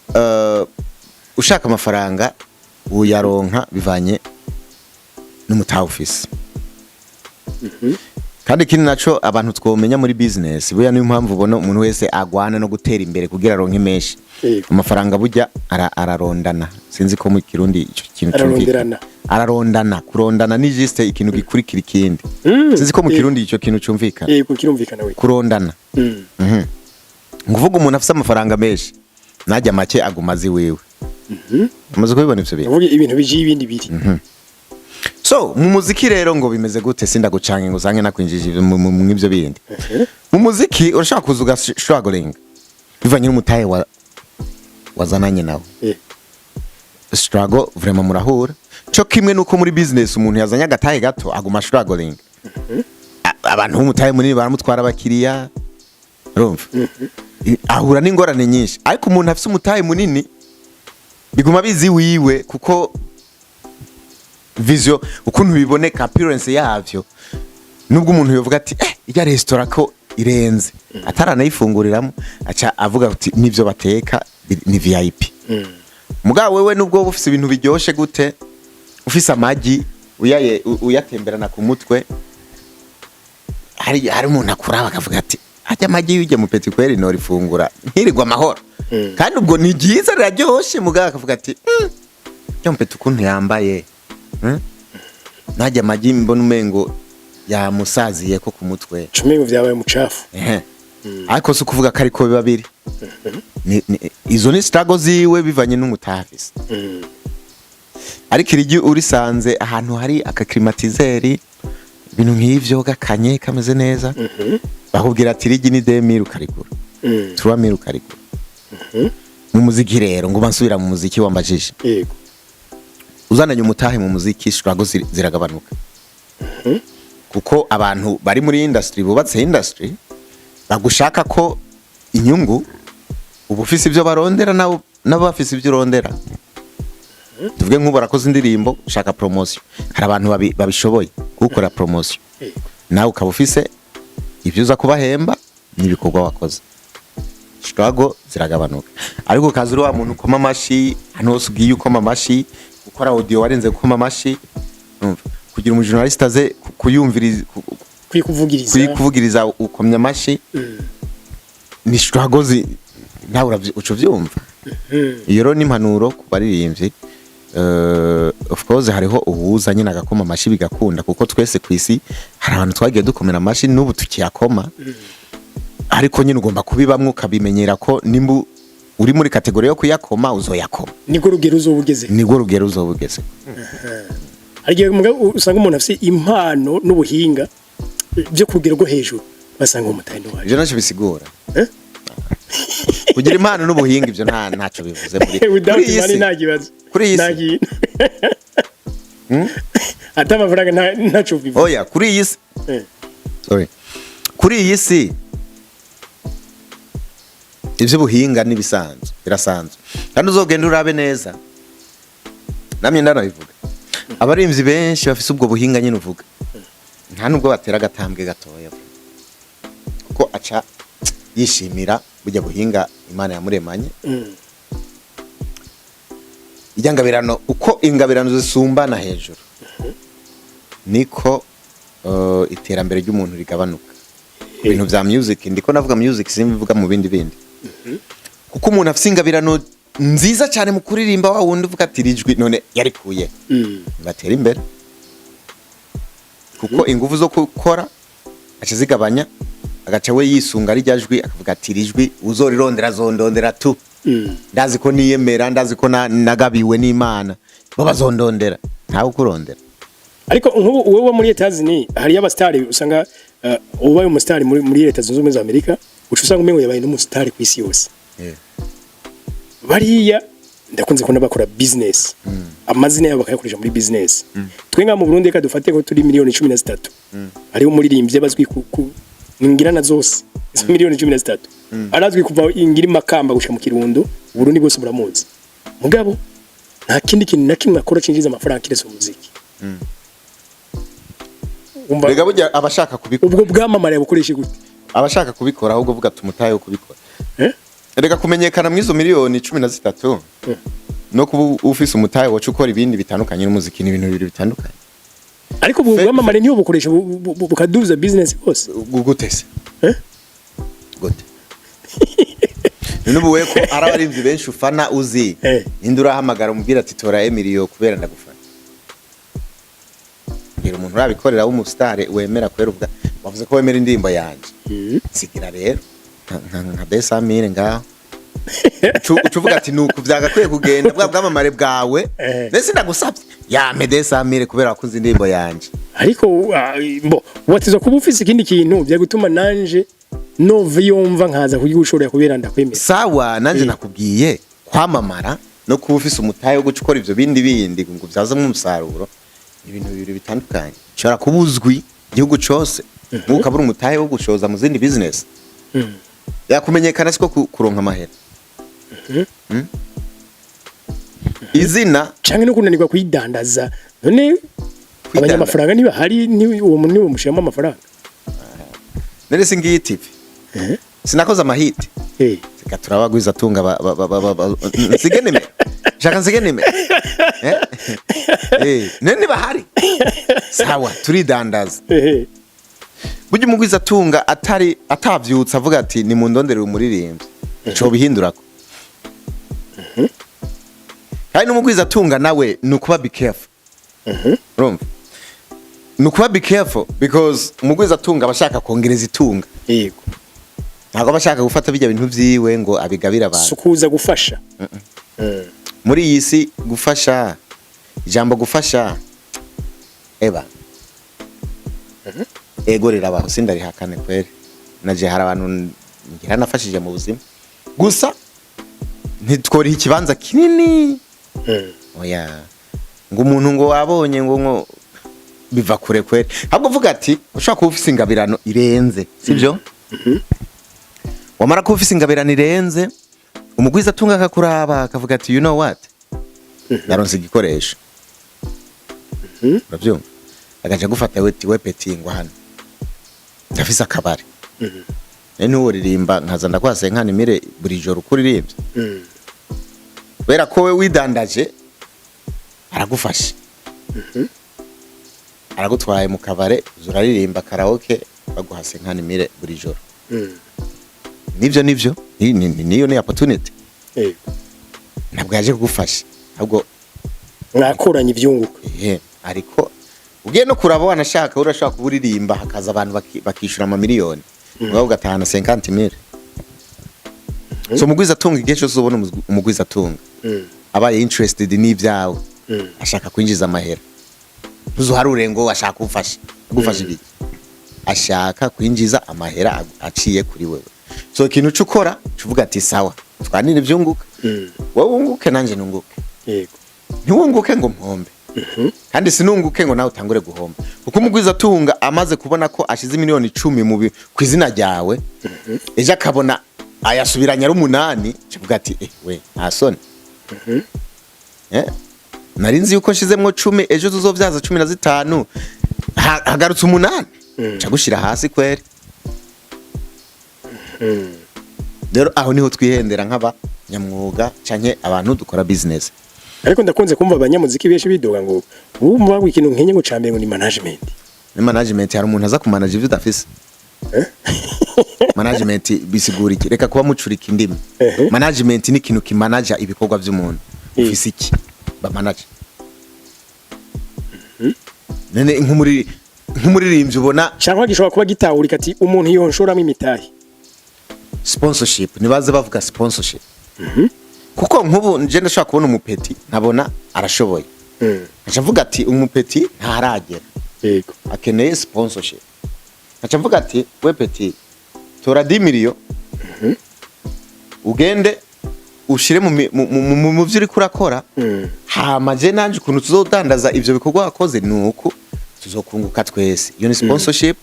ushaka amafaranga uyaronka bivanye n'umutahe ufise. Kandi ikindi naco abantu twomenya muri business, buya niyo mpamvu ubona umuntu wese agwana no gutera imbere kugira aronke menshi. Amafaranga burya ararondana, sinzi ko mu Kirundi ico kintu Araronderana. cumvikana. Ararondana, kurondana ni juste ikintu gikurikira ikindi. Sinzi ko mu Kirundi ico kintu cumvikana. Yego, kirumvikana we. Kurondana. Nguvuga umuntu afise amafaranga menshi, najya make aguma azi wiwe. Amaze kubibona ivyo bintu. Uvuge ibintu bije ibindi biri. So mu muziki rero ngo bimeze gute? Sindagucange ngo usange nakwinjije mw'ivyo bindi. Mu muziki urashaka kuza ugastruggling bivanye n'umutahe wa wazananye nawe. Struggle vraiment murahura cyo kimwe nuko muri business umuntu yazanye agatahe gato aguma struggling. Abantu b'umutahe munini baramutwara abakiriya, urumva ahura n'ingorane nyinshi, ariko umuntu afise umutahe munini biguma bizi wiwe, kuko vision, ukuntu biboneka, appearance yavyo, nubwo umuntu yovuga ati ijya restaurant ko irenze, ataranayifunguriramo aca avuga ati nivyo bateka ni VIP. Mugabo wewe nubwo woba ufise ibintu biryoshe gute, ufise amagi uyatemberana ku mutwe, hari umuntu akuraba akavuga ati ajya amagi yujya mu petit kweri norifungura nkirirwa amahoro. Kandi ubwo ni ryiza, riraryoshe, mugabo akavuga ati jya mu petit ukuntu yambaye, Najya amagi mbona umengo yamusaziye ko ku mutwe." Cumi vyabaye umucafu. Ehe. Ariko si ukuvuga ko ariko biba biri. Izo ni struggle ziwe bivanye n'umutahe afise. Ariko irigi urisanze ahantu hari aka climatiseur, ibintu nk'ivyo, gakanye kameze neza, bakubwira ati irigi ni 2000, ukarigura, 3000 ukarigura. Mu muziki rero, ngo nsubira mu muziki wambajije, uzananye umutahe mu muziki, struggle ziragabanuka, kuko abantu bari muri industry, bubatse industry, bagushaka ko inyungu. Uba ufise ibyo barondera, nabo nabo bafise ibyo urondera. Tuvuge nk'ubu barakoze indirimbo, ushaka promotion, hari abantu babishoboye gukora promotion. Nawe ukaba ufise ibyo uza kubahemba n'ibikorwa wakoze, struggle ziragabanuka. Ariko ukaza uri wa muntu ukoma amashi ahantu hose ugiye, ukoma amashi, gukora audio warenze gukoma amashi, urumva, kugira umujournaliste aze kuyumviriza, kwikuvugiriza, kuyikuvugiriza ukomya amashi, ni struggle nawe uca uvyumva. Iyo rero ni impanuro ku baririmbyi. Of course hariho uwuza nyine agakoma amashi bigakunda, kuko twese ku isi hari abantu twagiye dukomera amashi, n'ubu tukiyakoma. Ariko nyine ugomba kubibamwo, ukabimenyera ko nimba uri muri catégorie yo kuyakoma, uzoyakoma. Niko rugero uzoba ugeze. Nibwo rugero uzoba ugeze. Hari igihe usanga umuntu afise impano n'ubuhinga byo ku rugero rwo hejuru, basanga umutahe waje. Ivyo ntacyo bisigura. Eh? Kugira impano n'ubuhinga, ivyo ntacyo bivuze muri Without kuri iyi money si. nta kibazo. Kuri iyi Nta si. kintu ata amafaranga ntaco bivuze. Oya, kuri iyi si. Sorry, kuri iyi si ivy'ubuhinga n'ibisanzwe birasanzwe, kandi uzogenda urabe neza, namye ndanabivuga, abarimvyi benshi bafise ubwo buhinga nyine uvuga, nta nubwo batera agatambwe gatoya, kuko aca yishimira burya buhinga Imana yamuremanye. Ijya ngabirano, uko ingabirano zisumbana hejuru, niko iterambere ry'umuntu rigabanuka. Ibintu vya music, ndiko navuga music, simbivuga mu bindi bindi, kuko umuntu afise ingabirano nziza cyane mu kuririmba, wa wundi uvuga ati rijwi none yarikuye, batera imbere kuko ingufu zo gukora aca zigabanya, agaca we yisunga rijya jwi, akavuga ati rijwi uzorirondera azondondera tu. Ndazi ko niyemera, ndazi ko nagabiwe n'Imana, bo bazondondera, ntawe ukurondera. Ariko nk'ubu wowe muri Etazini hariyo abasitari usanga ubaye umusitari muri Leta Zunze Ubumwe za Amerika, uca usanga umengo yabaye n'umusitari ku isi yose. Bariya ndakunze kubona bakora business, amazina yabo bakayakoresha muri business. Twe ngaha mu Burundi, reka dufate ko turi miliyoni 13, hariho umuririmbyi bazwi ku ngirana zose izo miliyoni 13, arazwi kuva ingira Makamba gushika mu Kirundo, Burundi bwose buramuzi. Mugabo nta kindi kintu na kimwe akora cinjiza amafaranga kiretse umuziki. Umva, Rega burya abashaka kubikora, ubwo bwamamare bukoresha gute? Abashaka kubikora ahubwo vuga ati umutahe wo kubikora. Eh? Reka kumenyekana mw'izo miliyoni 13 no kuba ufise umutahe wacu ukora ibindi bitandukanye n'umuziki ni ibintu bibiri bitandukanye. Ariko ubwo bwamamare niyo bukoresha bukaduza business hose. Gute se? Eh? Gute? None ubu we ko ari abarimvyi benshi ufana uzi, ninde urahamagara umubwira ati tora Emilio kubera ndagufana? Mbwira umuntu urabikorera w'umusitari wemera kubera uvuga, wavuze ko wemera indirimbo yanje. Sigira rero nka 200 000 ngaho. Uca uvuga ati nuku vyagakwiye kugenda, bwa bwamamare bwawe. Mbese ndagusavye yampe 200 000 kubera wakunze indirimbo yanje. Ariko mbo watizwa kuba ufise ikindi kintu bya gutuma nanje nova yumva nkaza kuyigushorera kubera ndakwemera. Sawa, nanje nakubwiye kwamamara no kuba ufise umutahe wo guca ukora ivyo bindi bindi ngo uvyazemwo umusaruro, ibintu bibiri bitandukanye. Ushobora kuba uzwi igihugu cose nk'uko ukabura umutahe wo gushoza mu zindi business. Yakumenyekana siko kuronka amahera. Izina Canke no kunanirwa kuyidandaza none. Abanyamafaranga niba hari ni uwo muntu niwo mushiramo amafaranga. None singiyi TV, sinakoze amahiti? Reka turabagwiza tunga nsige nimero, shaka nsige nimero. Eh? Eh, none niba hari sawa turidandaza. Burya umugwiza atunga atari atavyutse avuga ati ni mu ndondere umuririmbyi ico bihindurako. Kandi n'umugwiza atunga nawe ni ukuba be careful. Urumva, ni ukuba be careful because umugwiza atunga aba ashaka kongereza itunga. Ntabwo aba ashaka gufata bijya bintu vyiwe ngo abigabire abantu. Sukuza gufasha. Muri iyi si gufasha, ijambo gufasha eba ego rirabaho, sindarihakane kweri, naje hari abantu ngira nafashije mu buzima, gusa ntitworiha ikibanza kinini. Oya, ngo umuntu ngo wabonye ngo biva kure kweri, ahubwo uvuga ati ushobora kuba ufise ingabirano irenze, sibyo? Wamara kuba ufise ingabirano irenze, umugwiza atunga akakuraba akavuga ati you know what, naronse igikoresho. Urabyumva, agaca gufata we ati we petit, ngo hano ndafise akabari, rero ntiworirimba nkaza ndakwase nkanimire buri joro uko uririmbye. Kubera ko we widandaje, aragufasha, aragutwaye mu kabare, uza uraririmba karaoke, baguha 50 000 buri joro. Nivyo niyo ni opportunity. Ntabwo yaje kugufasha ahubwo Mwakoranye ivyunguka. Ehe, ariko ugiye no kuraba wanashaka urashaka kuba uririmba hakaza abantu bakishura amamiliyoni, mugabo ugatahana 50 000. So umugwiza atunga, igihe cyose ubona umugwiza atunga abaye interested n'ibyawe, ashaka kwinjiza amahera. Ntuzuharure ngo ashaka gufasha, gufasha ibiki? Ashaka kwinjiza amahera aciye kuri wewe. So ikintu uca ukora, uca ati sawa, twanire ivyunguka, wowe wunguke nanje nunguke. Ntiwunguke ngo mpombe, kandi sinunguke ngo nawe utangure guhomba, kuko umugwiza atunga amaze kubona ko ashize miliyoni 10 ku izina ryawe, ejo akabona ayasubiranye ari 8, avuga ati eh we, nta soni? Eh, nari nzi yuko nshizemwo 10, ejo tuzovyaza 15, hagarutse 8, nca gushira hasi kweri. Rero aho niho twihendera nk'abanyamwuga canke abantu dukora business. Ariko ndakunze kumva abanyamuziki benshi bidoga ngo wumva ngo ikintu nkenye ngo cambere ngo ni management. Ni management? Hari umuntu aza kumanaja ivyo udafise? Management bisigura iki? Reka kuba mucurika indimi. Management ni ikintu kimanaja ibikorwa by'umuntu. Ufise iki ba manager? None nk'umuririmbyi ubona Cyangwa gishobora kuba gitahurika ati umuntu yonshoramo imitahe. Sponsorship, nibaze bavuga sponsorship, kuko nk'ubu nje ndashobora kubona umupeti nkabona arashoboye, nkaca mvuga ati umupeti ntaragera, akeneye sponsorship. Nkaca mvuga ati we petit, tora 10 miliyo ugende ushire mu byo uriko urakora, hama je nanje ukuntu tuzodandaza ivyo bikorwa wakoze ni uku, tuzokunguka twese. Iyo ni sponsorship,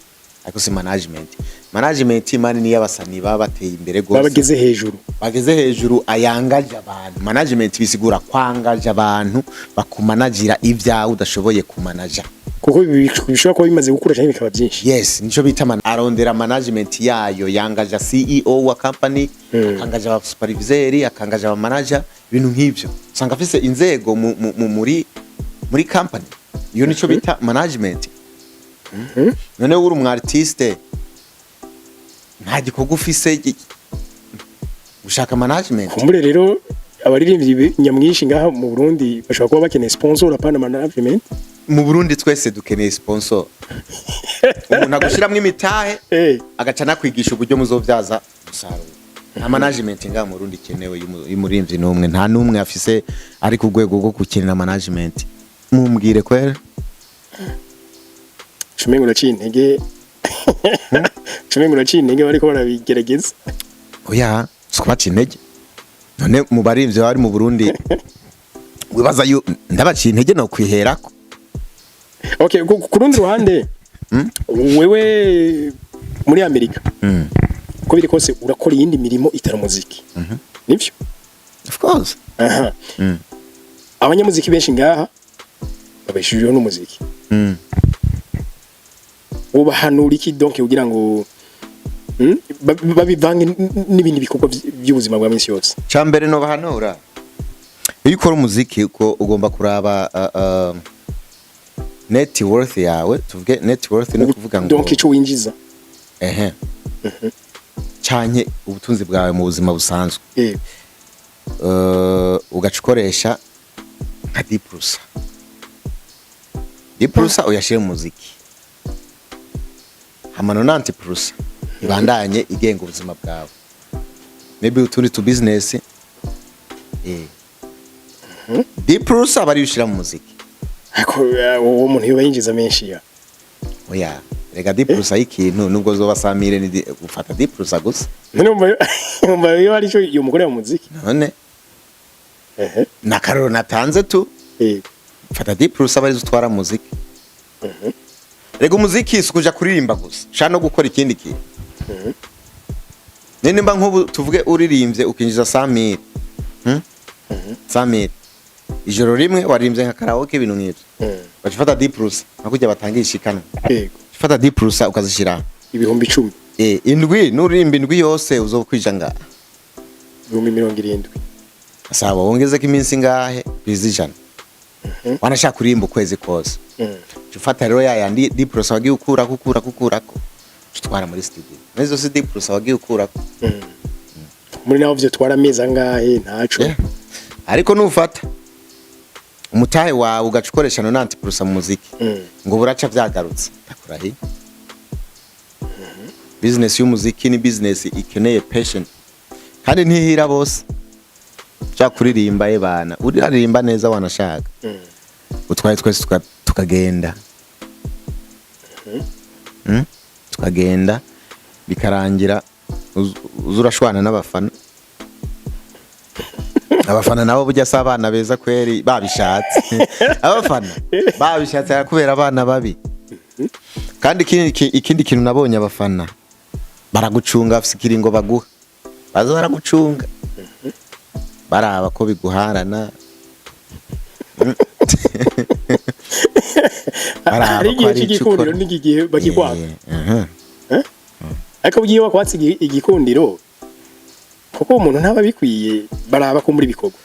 ariko si management. Management mani niyo abasani baba bateye imbere gose, babageze hejuru. Bageze hejuru, ayangaje abantu. Management bisigura kwangaje abantu bakumanagira ibyawe udashoboye kumanaja. Kuko ibi bishobora kuba bimaze gukura cyangwa bikaba byinshi. Yes, nico bita arondera management yayo, yangaja CEO wa company, akangaja aba superviseur, akangaja aba manager, ibintu nk'ivyo. Usanga afise inzego muri company. Iyo nico bita management. None uri umu artiste, nta gikorwa ufise, ushaka management? Kumbure rero abaririmbyi nyamwinshi ngaha mu Burundi bashobora kuba bakeneye sponsor, apana management. Mu Burundi twese dukeneye sponsor, umuntu agushiramwo imitahe, agaca anakwigisha uburyo muzovyaza umusaruro. Nta management ngaha mu Burundi ikenewe y'umuririmbyi n'umwe. Nta n'umwe afise ari ku rwego rwo gukenera management, mumbwire kwera. Cumengo uraciye intege bariko barabigerageza. Oya, sikubaca intege. None mu baririmbyi bari mu Burundi wibaza yu ndabaciye intege no kwiherako? Okay, ku rundi ruhande, wewe muri Amerika, uko biri kose urakora iyindi mirimo itari umuziki, nivyo? Of course. Aha. Abanyamuziki benshi ngaha babeshejeho n'umuziki. Ubahanura iki donc kugira ngo babivange n'ibindi bikorwa by'ubuzima bwa minsi yose? Cambere no bahanura, iyo ukora umuziki uko ugomba kuraba net worth yawe. Tuvuge net worth ni ukuvuga ngo Donc ico winjiza. Ehe, canke ubutunzi bwawe mu buzima busanzwe. Ugaca ukoresha nka 10%, 10% uyashire mu muziki, hama 90% ibandanye igenga ubuzima bwawe, maybe utundi tu business. 10% aba ariyo ushira mu muziki. Ariko uwo muntu yoba yinjiza menshi ya. Oya, rega 10% y'ikintu nubwo zoba 100,000 ni ufata 10% gusa. None umva iyo ari cyo yomukorera mu muziki? None nakaroro natanze tu. Fata 10% aba arizo utwara mu muziki. Rega umuziki si ukuja kuririmba gusa, ushaka no gukora ikindi kintu. None nimba nk'ubu tuvuge uririmbye ukinjiza 100,000, 100,000 ijoro rimwe, waririmbye nka karaoke, ibintu nk'ivyo, baca ufata 10% nka kurya batangira ishikanwa. Ufata 10% ukazishira 10,000. Indwi, nuririmba indwi yose uzokwija ngaha. 70,000. Sawa, wongezeko iminsi ngahe kwiza 100, wanashaka kuririmba ukwezi kose. Uca ufata rero ya yandi 10% wagiye ukurako, ukurako, ukurako, uca utwara muri studio. Nizo si 10% wagiye ukurako? Muri naho vyotwara amezi angahe ntaco. Yeah. Ariko nufata umutahe wawe ugaca ukoresha 90% mu muziki, ngo buraca vyagarutse, ndakurahiye. Business y'umuziki ni business ikeneye patient, kandi ntihira bose. Ushaka kuririmba ye bana, uraririmba neza, wanashaka utwaye twese tukagenda, Tukagenda bikarangira uza urashwana n'abafana. Abafana nabo burya si abana beza kweri. Babishatse, abafana babishatse kubera abana babi. Kandi ikindi kintu nabonye, abafana baragucunga, bafise ikiringo baguha, baza baragucunga, baraba ko biguharana. Baraba Hari ko igihe hari ico c'igikundiro ukora. n'igihe bakikwaka. Ariko bugiye wakwatse igikundiro, kuko uwo muntu ntaba bikwiye, baraba ko muri bikorwa.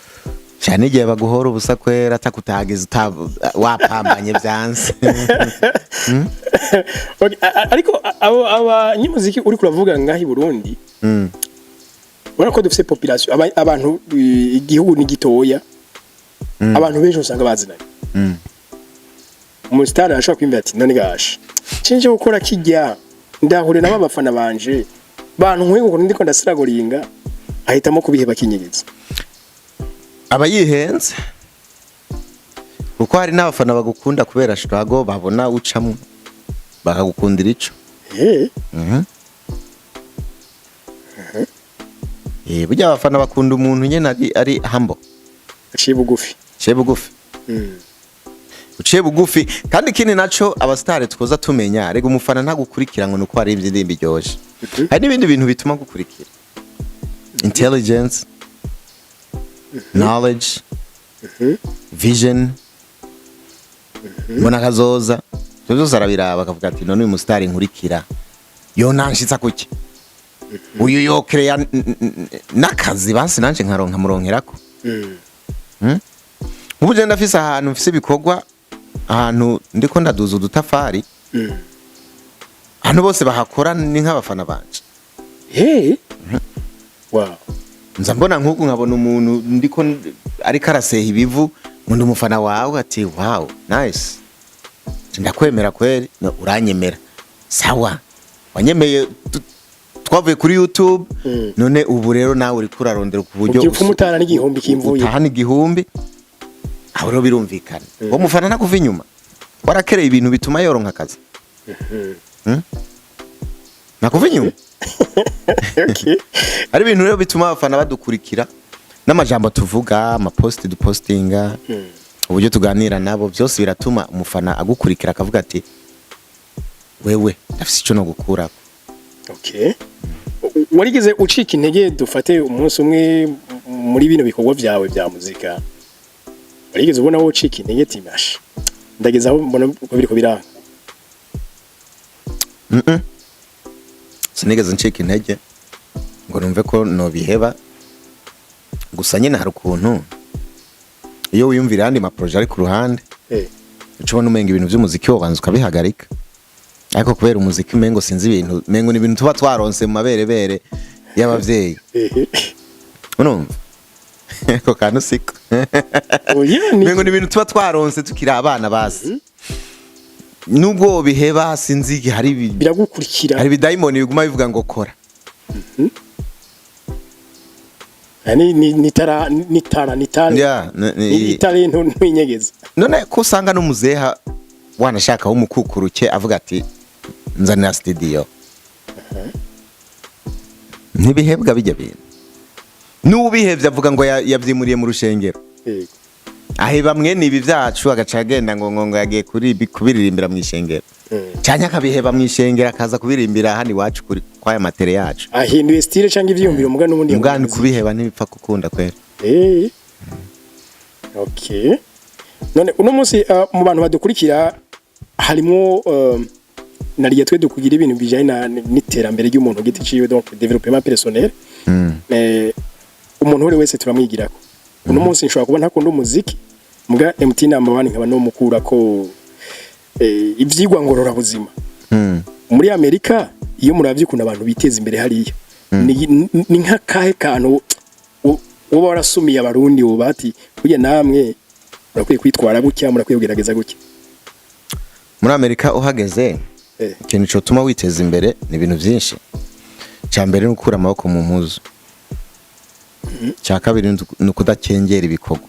Cyane igihe baguhora ubusa kwera atakutagize wapambanye byanse. Okay, ariko abo abanyamuziki uri kuravuga ngaho i Burundi, urabona ko dufite population, abantu, igihugu ni gitoya, abantu benshi usanga bazinanye. Umusitari arashobora kwiyumvira ati: "None gasha cinje gukora kijya ndahure nabo abafana banje bantu nkwiye ukuntu ndiko ndasiragoringa," ahitamo kubiheba akinyegeza. Aba yihenze, kuko hari n'abafana bagukunda kubera struggle babona ucamwo, bakagukundira ico. Burya abafana bakunda umuntu nyene ari humble. Aciye bugufi. Uciye bugufi. Uciye bugufi. Kandi ikindi naco abasitari twoza tumenya, rega umufana ntagukurikira ngo nuko hari indirimbo iryoshe. Hari n'ibindi bintu bituma gukurikira: intelligence, knowledge, vision, mbona kazoza. Ivyo vyose arabiraba, akavuga ati: "None uyu musitari nkurikira yo nanshitsa kuki? Uyu yokereya n'akazi basi nanje nkaronka muronkerako." Nk'ubu je ndafise ahantu mfise ibikorwa, ahantu ndiko ndaduza udutafari. Ahantu bose bahakora ni nk'abafana banje. Hey. Wow. Nza mbona nk'uku, nkabona umuntu ndiko ariko araseha ibivu ngo: "Ndi umufana wawe." Ati: "Wow, nice, ndakwemera kweri." No, uranyemera, sawa, wanyemeye twavuye kuri YouTube. None ubu rero nawe uriko urarondera ku buryo Ubyuka umutahana n'igihumbi kimvuye. Utahana igihumbi, aho rero birumvikana uwo mufana ntakuva inyuma. Warakereye ibintu bituma yoronka akazi. Nakuva inyuma. Hari ibintu rero bituma abafana badukurikira, n'amajambo tuvuga, amaposti dupostinga, uburyo tuganira nabo, byose biratuma umufana agukurikira, akavuga ati: "Wewe ndafise icyo no gukurako." Okay. Warigeze ucika intege, dufate umunsi umwe muri bino bikorwa byawe bya muzika, warigeze ubona wowe ucika intege ati: "Masha, ndageze aho mbona ko biriko biranga"? Sinigeze ncika intege ngo numve ko nobiheba. Gusa nyine hari ukuntu iyo wiyumvira ayandi ma projets ari ku ruhande, uca ubona umenga ibintu by'umuziki wobanza ukabihagarika. Ariko kubera umuziki umengo sinzi ibintu, umengo ni ibintu tuba twaronse mu maberebere y'abavyeyi. Urumva ako kantu siko? Oya, ni Umengo ni ibintu tuba twaronse tukiri abana. Basi nubwo wobiheba, sinzi, hari biragukurikira. Hari ibidayimoni biguma bivuga ngo: "Kora." Ni tara Yeah, ni italento ntinyegeza. None ko usanga n'umuzeha wanashaka w'umukukuruke avuga ati: "Nzanira studio," ntibihebwa bijya bintu. N'ubihevye avuga ngo yavyimuriye mu rushengero. Aheba mwene ibi vyacu, agaca agenda ngo yagiye kuri kubiririmbira mu ishengero, canke akabiheba mu ishengero, akaza kubirimbira hano iwacu kuri kwaya matere yacu. Ahinduye style cyangwa ivyiyumviro, muga n'ubundi Mugani kubiheba ntibipfa gukunda kwera. Okay. None uno munsi, mu bantu badukurikira harimo, nariye twe dukugira ibintu bijanye n'iterambere ry'umuntu giti ciwe, donc développement personnel. Umuntu wese turamwigirako. Uno munsi nshobora kuba ntakunda umuziki, muga MT number 1 nkaba no mukurako ivyigwa ngorora buzima. Muri Amerika, iyo muravye ukuntu abantu biteza imbere hariya, ni nk'akahe kantu woba warasumiye Abarundi woba ati: "Burya namwe murakwiye kwitwara gutya, murakwiye kugerageza gutya"? Muri Amerika uhageze, ikintu cotuma witeza imbere ni ibintu byinshi. Cya mbere ni ukura amaboko mu mpuzu. Cya kabiri ni ukudakengera ibikorwa.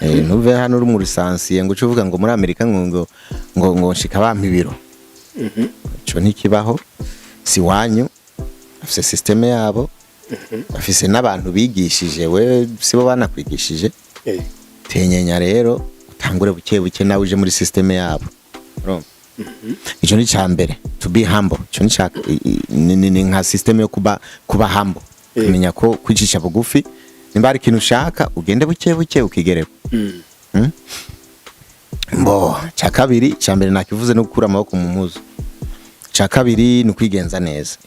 Ntuve hano uri mu lisansiye ngo uce uvuga ngo muri Amerika ngo nshika bampa ibiro. Ico ntikibaho, si wanyu. Bafise système yabo, bafise n'abantu bigishije, we sibo banakwigishije. Tenyenya rero, utangure buke buke nawe uje muri système yabo. Urumva? Ico ni ca mbere, to be humble. Ico ni ca ni nka système yo kuba humble, kumenya ko kwicisha bugufi, nimba hari ikintu ushaka ugende buke buke ukigereko. Mbo ca kabiri, ca mbere nakivuze no gukura amaboko mu mpuzu. Ca kabiri ni ukwigenza neza.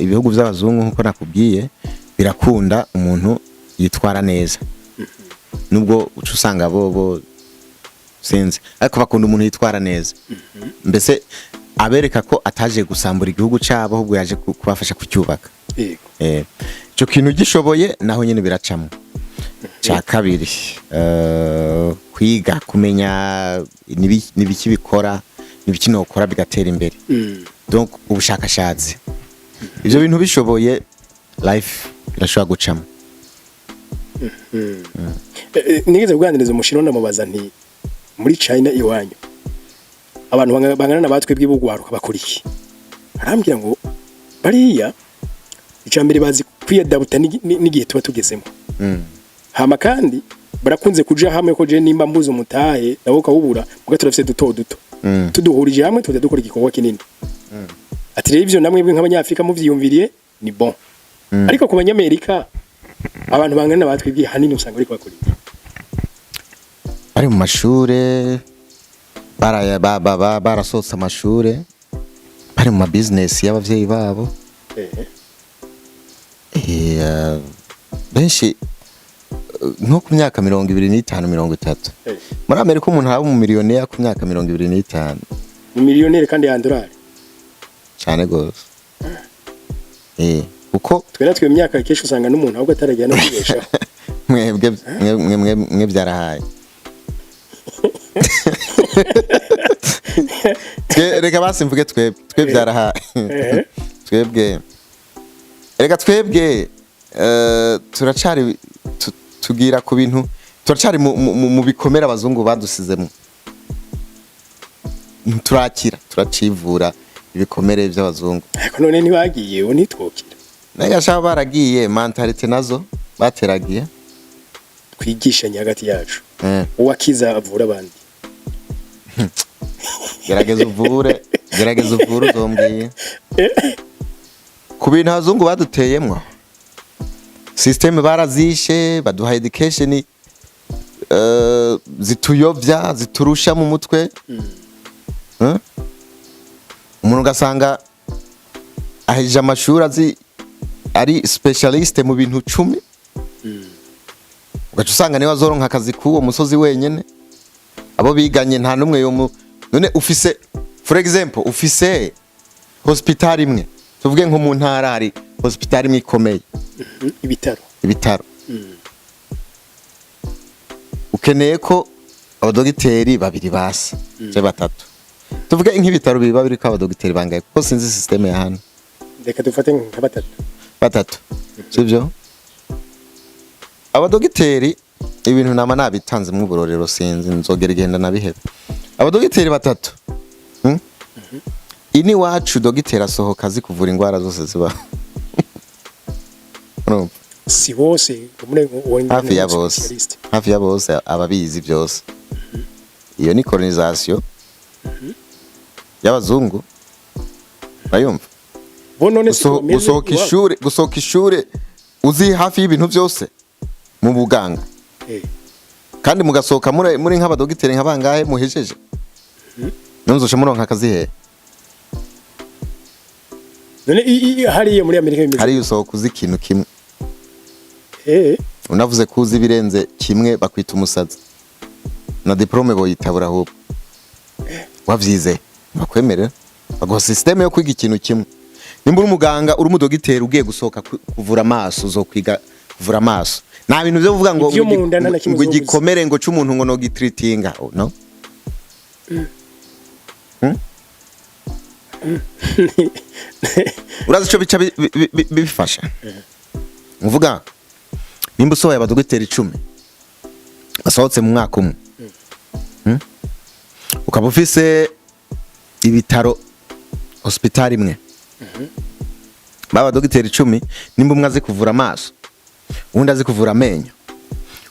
Ibihugu by'abazungu, nkuko nakubwiye, birakunda umuntu yitwara neza. Nubwo uca usanga bo sinzi, ariko bakunda umuntu yitwara neza, mbese abereka ko ataje gusambura igihugu cyabo, ahubwo yaje kubafasha kucyubaka. Ico kintu gishoboye, naho nyine biracamo. Cya kabiri, kwiga kumenya nibiki bikora, nibiki nokora bigatera imbere. Donc ubushakashatsi, ivyo bintu bishoboye, life irashobora gucamo. Nigeze kuganiriza umushinwa, ndamubaza nti: "Muri China iwanyu abantu bangana na batwe bw'ibugwaruka bakora iki?" Arambwira ngo bariya icya mbere bazi kwiyadabuta n'igihe tuba tugezemo. Hama kandi barakunze kuja hamwe, ko je nimba mbuze umutahe nawe ukawubura, muga turafise duto duto, tuduhurije hamwe tuza dukora igikorwa kinini. Ati: "Rero ivyo namwe nk'abanyafrika muvyiyumviriye ni bon." Ariko ku Banyamerika, abantu bangana na batwebwe hanini usanga bariko bakora iki? Bari mu mashure, barasohotse amashure, bari mu ma business y'abavyeyi babo. Benshi nko ku myaka 25, 30. Muri Amerika umuntu aba umumiliyoneri ku myaka 25. Mu miliyoneri kandi ya dolari? Cyane gose, kuko Twe natwe iyo myaka kenshi usanga n'umuntu ahubwo ataragira no kwibeshaho. Mwebwe mwe byarahaye. Reka basi mvuge twebwe, twe byarahaye. Twebwe, reka twebwe turacari tugira ku bintu, turacari mu bikomere abazungu badusizemo. Turakira, turacivura ibikomere by'abazungu. Ariko none ntibagiye, ubu ntitwokira? Nayo shaka baragiye, mentalité nazo bateragiye. Twigishanye hagati yacu. Uwakiza avura abandi. Gerageza uvure, gerageza uvure, uzombwiye ku bintu abazungu baduteyemwo. Système barazishe, baduha education zituyovya, ziturusha mu mutwe. Umuntu ugasanga ahejeje amashuri, azi ari spécialiste mu bintu 10, ugaca usanga niwe azoronka akazi k'uwo musozi wenyene, abo biganye nta n'umwe yo. None ufise, for example, ufise hospital imwe, tuvuge nko mu ntara hari hospital imwe ikomeye. Ibitaro. Ibitaro. Ukeneye ko abadogiteri babiri basa cyangwa batatu. Tuvuge nk'ibitaro biba biriko abadogiteri bangaye? Kuko sinzi système ya hano. Reka dufate nka batatu. Batatu, sibyo? Abadogiteri, ibintu nama nabitanze mu burorero, sinzi nzogera igenda nabihebe. Abadogiteri batatu, Ini wacu dogiteri asohoka azi kuvura indwara zose zibaho. Urumva? Si bose muri. Hafi ya bose, hafi ya bose ababizi byose. Iyo ni colonisation y'abazungu, urayumva? Bo none si bameze Gusohoka iwabo? ishure, gusohoka ishure uzi hafi y'ibintu byose mu buganga, kandi mugasohoka muri nk'abadogiteri nka bangahe muhejeje, none uzoca muronka akazi hehe? None hariya muri Amerika bimeze? Hariya usohoka uzi ikintu kimwe. Unavuze ko uzi ibirenze kimwe, bakwita umusazi, na diplôme boyitabura. Ahubwo wavyize bakwemerera, baguha système yo kwiga ikintu kimwe. Nimba uri umuganga, uri umudogiteri, ugiye gusohoka kuvura amaso, uzokwiga kuvura amaso. Nta bintu byo kuvuga ngo Ivyo mu nda nta na kimwe ngo uzobuza. igikomere ngo c'umuntu ngo nogitreatinga. Oh, no. Urazi ico bica bifasha? Uvuga nimba usohoye abadogiteri 10 basohotse mu mwaka umwe, Ukaba ufise ibitaro, hospital imwe, baba dogiteri 10, nimba umwe azi kuvura amaso, uwundi azi kuvura amenyo,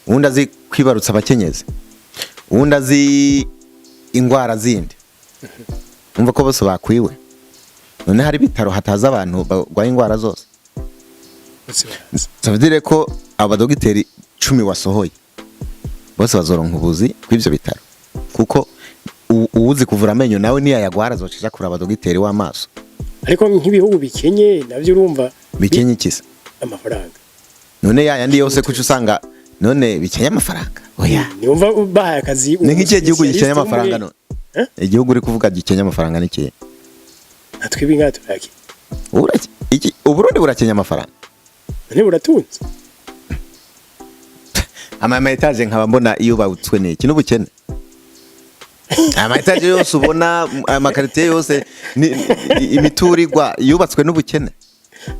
uwundi azi kwibarutsa abakenyezi, uwundi azi ingwara zindi, umva ko bose bakwiwe. None hari ibitaro hataza abantu barwaye ingwara zose? Bose barazi. Ça veut dire ko abadogiteri 10 wasohoye bose bazoronka ubuzi kw'ivyo bitaro, kuko uwuzi kuvura amenyo nawe niyayagwara azoca aja kuraba abadogiteri w'amaso. Ariko nk'ibihugu bikenye navyo urumva. Bikenye ikisa? Amafaranga. None ya yandi yose kuca usanga None bikenye amafaranga? Oya. Niwumva bahaye akazi Ni nk'ikihe gihugu gikenye umu spécialiste amafaranga? umwe, None Eh? igihugu uri kuvuga gikenye amafaranga ni kihe? Natwe ibi turaki. Uburundi burakenya amafaranga? None buratunze. Ama étages nkaba mbona iyo bawutswe n'iki? N'ubukene. Ama étages yose ubona, ama quartiers yose, imiturirwa yubatswe n'ubukene.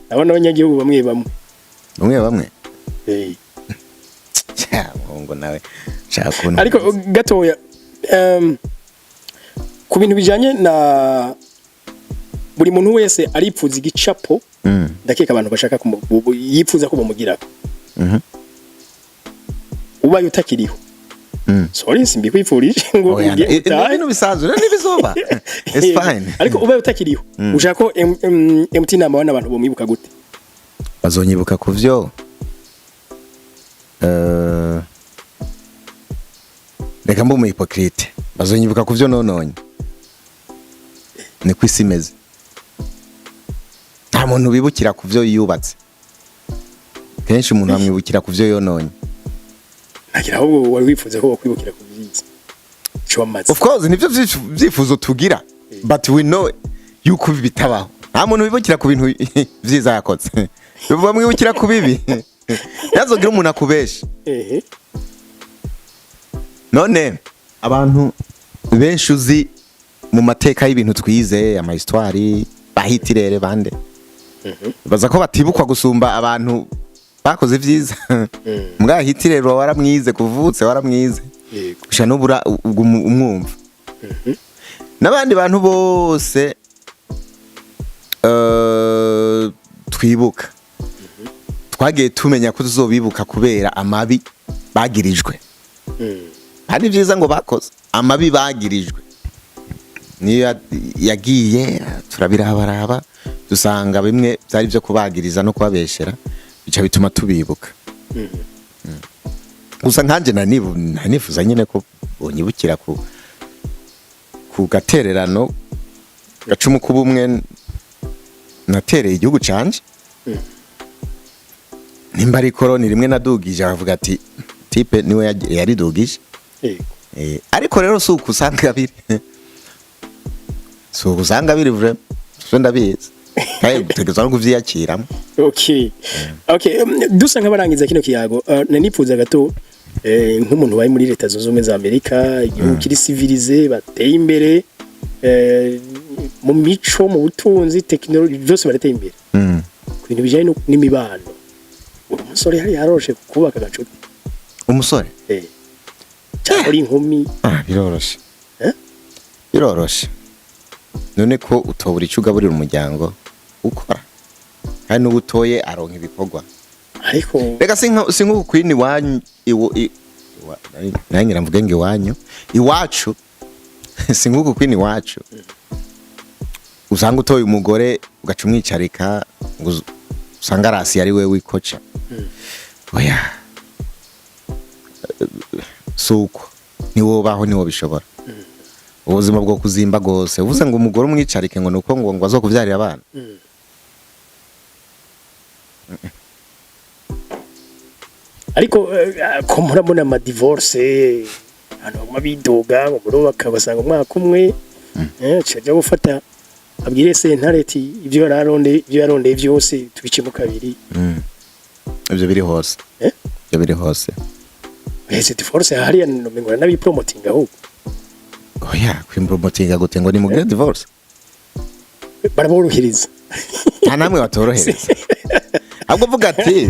Ndabona abanyagihugu bamwe bamwe. Bamwe bamwe. Eh. Cya, muhungu nawe shaka ukuntu. Ariko gatoya, ku bintu bijanye na buri muntu wese aripfuza igicapo, ndakeka abantu bashaka yipfuza ko bamugirako, ubaye utakiriho, sorry, simbikwifurije ngo Oya, ugiye utahe. ibintu bisanzwe rero ntibizoba, it's fine. Ariko ubaye utakiriho, ushaka ko MT Number One abantu bomwibuka gute? Bazonyibuka ku vyo, reka mbe umu hypocrite, bazonyibuka ku vyo nononye. Niko isi imeze, nta muntu bibukira ku vyo yubatse. Kenshi umuntu bamwibukira ku vyo yononye. Nagira ahubwo wari wifuza ko bakwibukira ku byiza ico wamaze. Of course, nivyo vyifuzo tugira, but we know yuko bitabaho. Nta muntu wibukira ku bintu vyiza yakoze, bamwibukira ku bibi. Ntazogira umuntu akubesha. None abantu benshi uzi mu mateka y'ibintu twize, ama histoire, ba Hitler, bande, baza ko batibukwa gusumba abantu bakoze ivyiza? Mbwa Hitler waramwize kuvutse, waramwize. Gusa n'ubura ubwo umwumva n'abandi bantu bose, twibuka, twagiye tumenya ko tuzobibuka kubera amabi bagirijwe. Hari byiza ngo bakoze, amabi bagirijwe niyo yagiye turabirabaraba, dusanga bimwe byari byo kubagiriza no kubabeshera, bica bituma tubibuka. Gusa nkanjye nanifuza nyine ko bonyibukira ku gatererano gacumu k'ubumwe natereye igihugu canje. Nimba ari koroni rimwe nadugije, akavuga ati type niwe yaridugije. Ariko rero si uko usanga biri, si uko usanga biri vraiment, so ndabizi kandi gutegerezwa no kuvyiyakiramo. Okay, dusa nk'abarangiza kino kiyago, nanifuza gato, nk'umuntu wari muri Leta Zunze Ubumwe za Amerika, igihugu kiri civilisé, bateye imbere, mu mico, mu butunzi, technologie, byose barateye imbere, ku bintu bijanye n'imibano, uri umusore hari haroroshe kubaka agacuti? Umusore? Cyangwa uri inkumi? Ah, biroroshe. Eh? Biroroshe. None ko utobura icyo ugaburira umuryango ukora, kandi n'uwo utoye aronka ibikorwa. Ariko Reka si nko kwini iwanyu, nanjye mvuge ngo iwanyu, iwacu, si nk'uku kwini iwacu usanga utoye umugore ugaca umwicarika ngo usanga arasi ari we wikoca. Oya, si uko, ntiwobaho, ntiwobishobora. Ubuzima bwo kuzimba rwose, uvuze ngo umugore umwicarike ngo nuko ngo azokuvyarira abana. Ariko ko murabona ama divorce, abantu baguma bidoga ngo murubaka basanga umwaka umwe, caja gufata abwire sentare ati ibyo yarondeye byose tubicemo kabiri. Ibyo biri hose. Eh? Ibyo biri hose. Ese divorce hariya nomengo nabipromotinga ahubwo? Oya, kwimpromotinga gute ngo ni mugire divorce? Baraborohereza. Nta namwe batorohereza, ahubwo vuga ati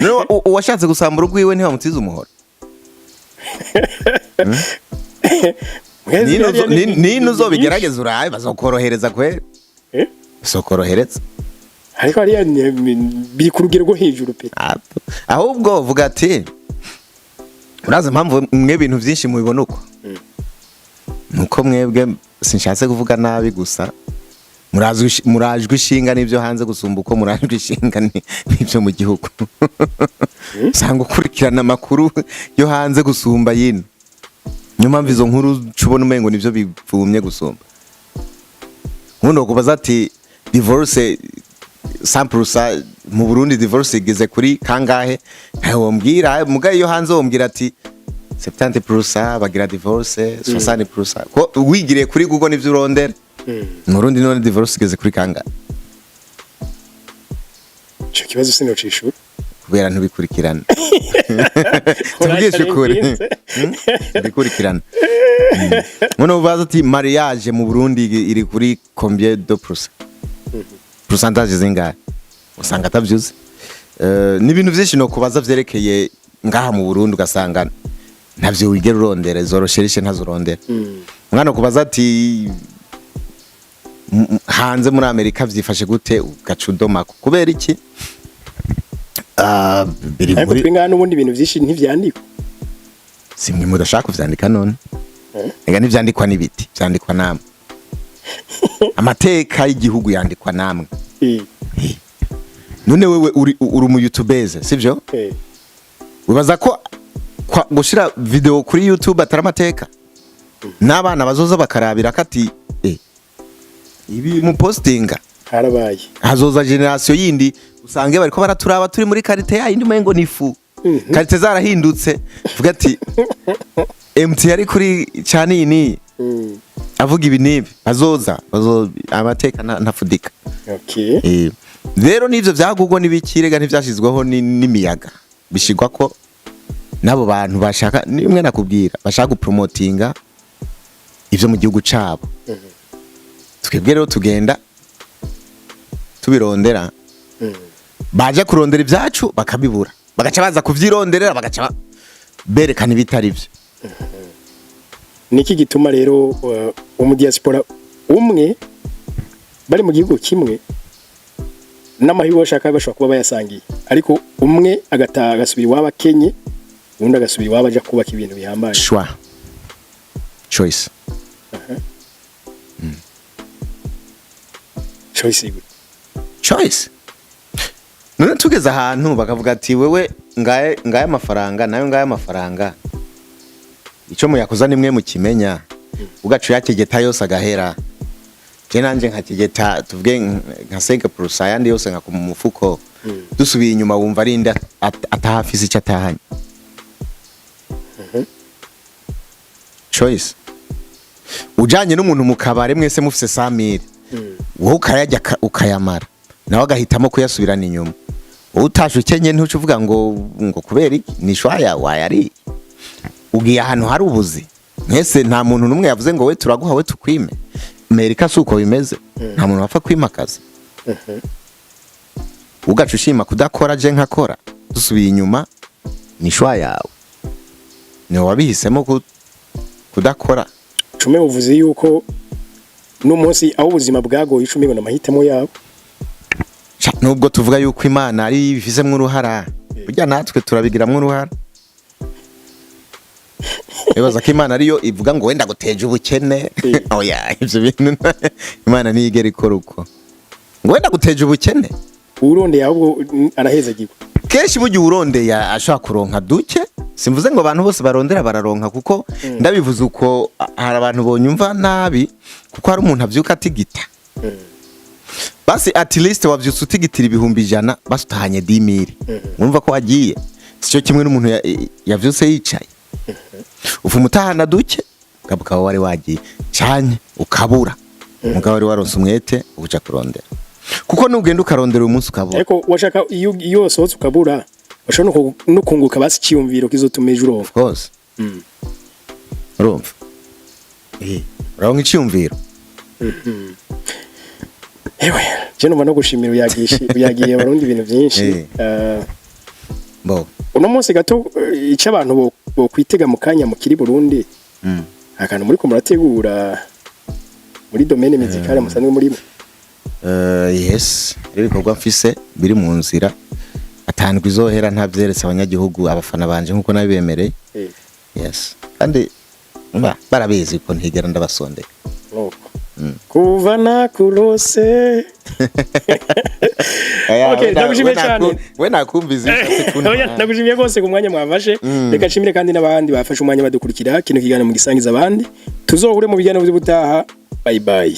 none uwashatse gusambura urwiwe ntibamutiza umuhoro? Mwese hariya Nino uzobigerageza urabe, bazokorohereza kwe. Eh? Bazokorohereza. Ariko hariya biri ku rugero rwo hejuru pe. Ahubwo vuga ati urazi impamvu mwe ibintu byinshi mubibona uko? Nuko mwebwe, sinshatse kuvuga nabi, gusa murajwe ishinga n'ibyo hanze gusumba uko murajwe ishinga n'ibyo mu gihugu. Usanga ukurikirana amakuru yo hanze gusumba yino. Niyo mpamvu izo nkuru uca ubona umengo nibyo bivumye gusumba. Nkundi kubaza ati divorce 100% Mu Burundi divorce igeze kuri kangahe? Ntawe wombwira. Muga iyo hanze wombwira ati 70% bagira divorce, 60%, ko wigiriye kuri Google nivyo urondera. Mu Burundi none divorce igeze kuri kangahe? Ico kibazo sinocishura. Kubera ntubikurikirana, tuvugishe ukuri. Bikurikirana. None ubaza ati mariage mu Burundi iri kuri combien de pourcent, pourcentage zingahe, usanga atavyuzi. Ni ibintu vyinshi no kubaza vyerekeye ngaha mu Burundi, ugasanga ntavyo wigera urondera, izo recherche ntazurondera. Mwana kubaza ati hanze muri Amerika vyifashe gute, ugaca udomako. Kubera iki? Ah, biri Ariko muri twe ngaha n'ubundi ibintu vyinshi ntivyandikwa. Simwe mudashaka kuvyandika none. Ega ntivyandikwa n'ibiti, vyandikwa namwe. Amateka y'igihugu yandikwa namwe. None wewe uri umu youtubeze, sivyo? Eh. Wibaza ko gushira video kuri YouTube atari amateka n'abana bazoza bakarabira ko ati ibi mu postinga Harabaye. Hazoza generation yindi, usange bariko baraturaba turi muri qualité ya yindi, umengo ni fu, qualité zarahindutse, vuga ati MT yari kuri cyane iyi niyi, avuga ibi n'ibi. Bazoza bazo amateka ntafudika. Rero n'ivyo vya Google n'ibikirega ntivyashizweho n'imiyaga, bishigwa ko n'abo bantu bashaka, nimwe nakubwira, bashaka gupromotinga ivyo mu gihugu cabo. Twebwe rero tugenda tubirondera, baje kurondera ibyacu bakabibura, bagaca baza kuvyironderera, bagaca berekana ibitari vyo. Niki gituma rero umudiaspora umwe bari mu gihugu kimwe, n'amahirwe bashaka bashobora kuba bayasangiye, ariko umwe agataha agasubira iwabo akenye, uwundi agasubira iwabo aja kubaka ibintu bihambaye? Choix, choice. Choice gute? Choice. None tugeze ahantu bakavuga ati wewe ngaye ngaye amafaranga, nayo ngaye amafaranga, ico muyakoza nimwe mukimenya, ugaca uyakegeta yose agahera, je nanje nkakegeta tuvuge nka 5%, ayandi yose nka mu mufuko, dusubiye inyuma wumva ari nde atahafise icyo atahanye? Choice. Ujanye n'umuntu mu kabare mwese mufise 100,000, wowe ukayarya ukayamara, nawe agahitamo kuyasubirana inyuma. Wowe utashe ukenye, ntuce uvuga ngo kubera iki? Ni shwaya wayariye. Ugiye ahantu hari ubuzi mwese, nta muntu n'umwe yavuze ngo we turaguha, we tukwime. Amerika si uko bimeze, nta muntu wapfa kwimakaza. Ugaca ushima kudakora, je nkakora, dusubiye inyuma ni choix yawe, ni wowe wabihisemo kudakora. Cume buvuze yuko n'umunsi aho ubuzima bwagoye icumi ngo amahitamo yabo. Nubwo tuvuga yuko Imana ari ibifisemo uruhara, burya natwe turabigiramwo uruhara. Bibaza ko Imana ariyo ivuga ngo wenda guteje ubukene. Oya, ivyo bintu Imana ntiyigera ikora uko, ngo wenda guteje ubukene. Urondeye ahubwo arahezagirwa. Kenshi burya uwurondeye ashobora kuronka duke. Simvuze ngo abantu bose barondera bararonka, kuko ndabivuze uko hari abantu bonyumva nabi, kuko hari umuntu avyuka atigita. Basi at least wavyutse utigitira 100,000, basi utahanye 10,000, urumva ko wagiye. Sico kimwe n'umuntu yavyutse yicaye. Ufuma utahana duke, ukaba wari wagiye canke ukabura, mugabo wari waronse umwete uja kurondera, kuko nugenda ukarondera uyu munsi ukabura. Ariko washaka iyo wasohotse ukabura, washobora no kunguka basi iciyumviro kizotuma ejo uronka. Of course. Urumva, uraronka iciyumviro. Ewe, je numva no gushimira uyagishi uyagiye abarundi ibintu byinshi. Bo. Uno munsi gato icyo abantu bo kwitega mu kanya mukiri Burundi, akantu muri ko murategura muri domaine musicale musanzwe murimo? Yes, rero ibikorwa mfise biri mu nzira, atandwa izohera ntavyeretse abanyagihugu, abafana banje, nkuko nabibemereye. Yes, kandi barabizi ko ntigera ndabasondeka. Nuko kuva nakurose. Okay, ndagushimiye cyane. We nakumviza iyo ushatse Oya, kuntwara. Ndagushimiye rwose ku mwanya mwafashe. Reka nshimire kandi n'abandi bafashe umwanya badukurikira kino kiganiro mu gisangiza abandi. Tuzohure mu biganiro by'ubutaha. Bye bye.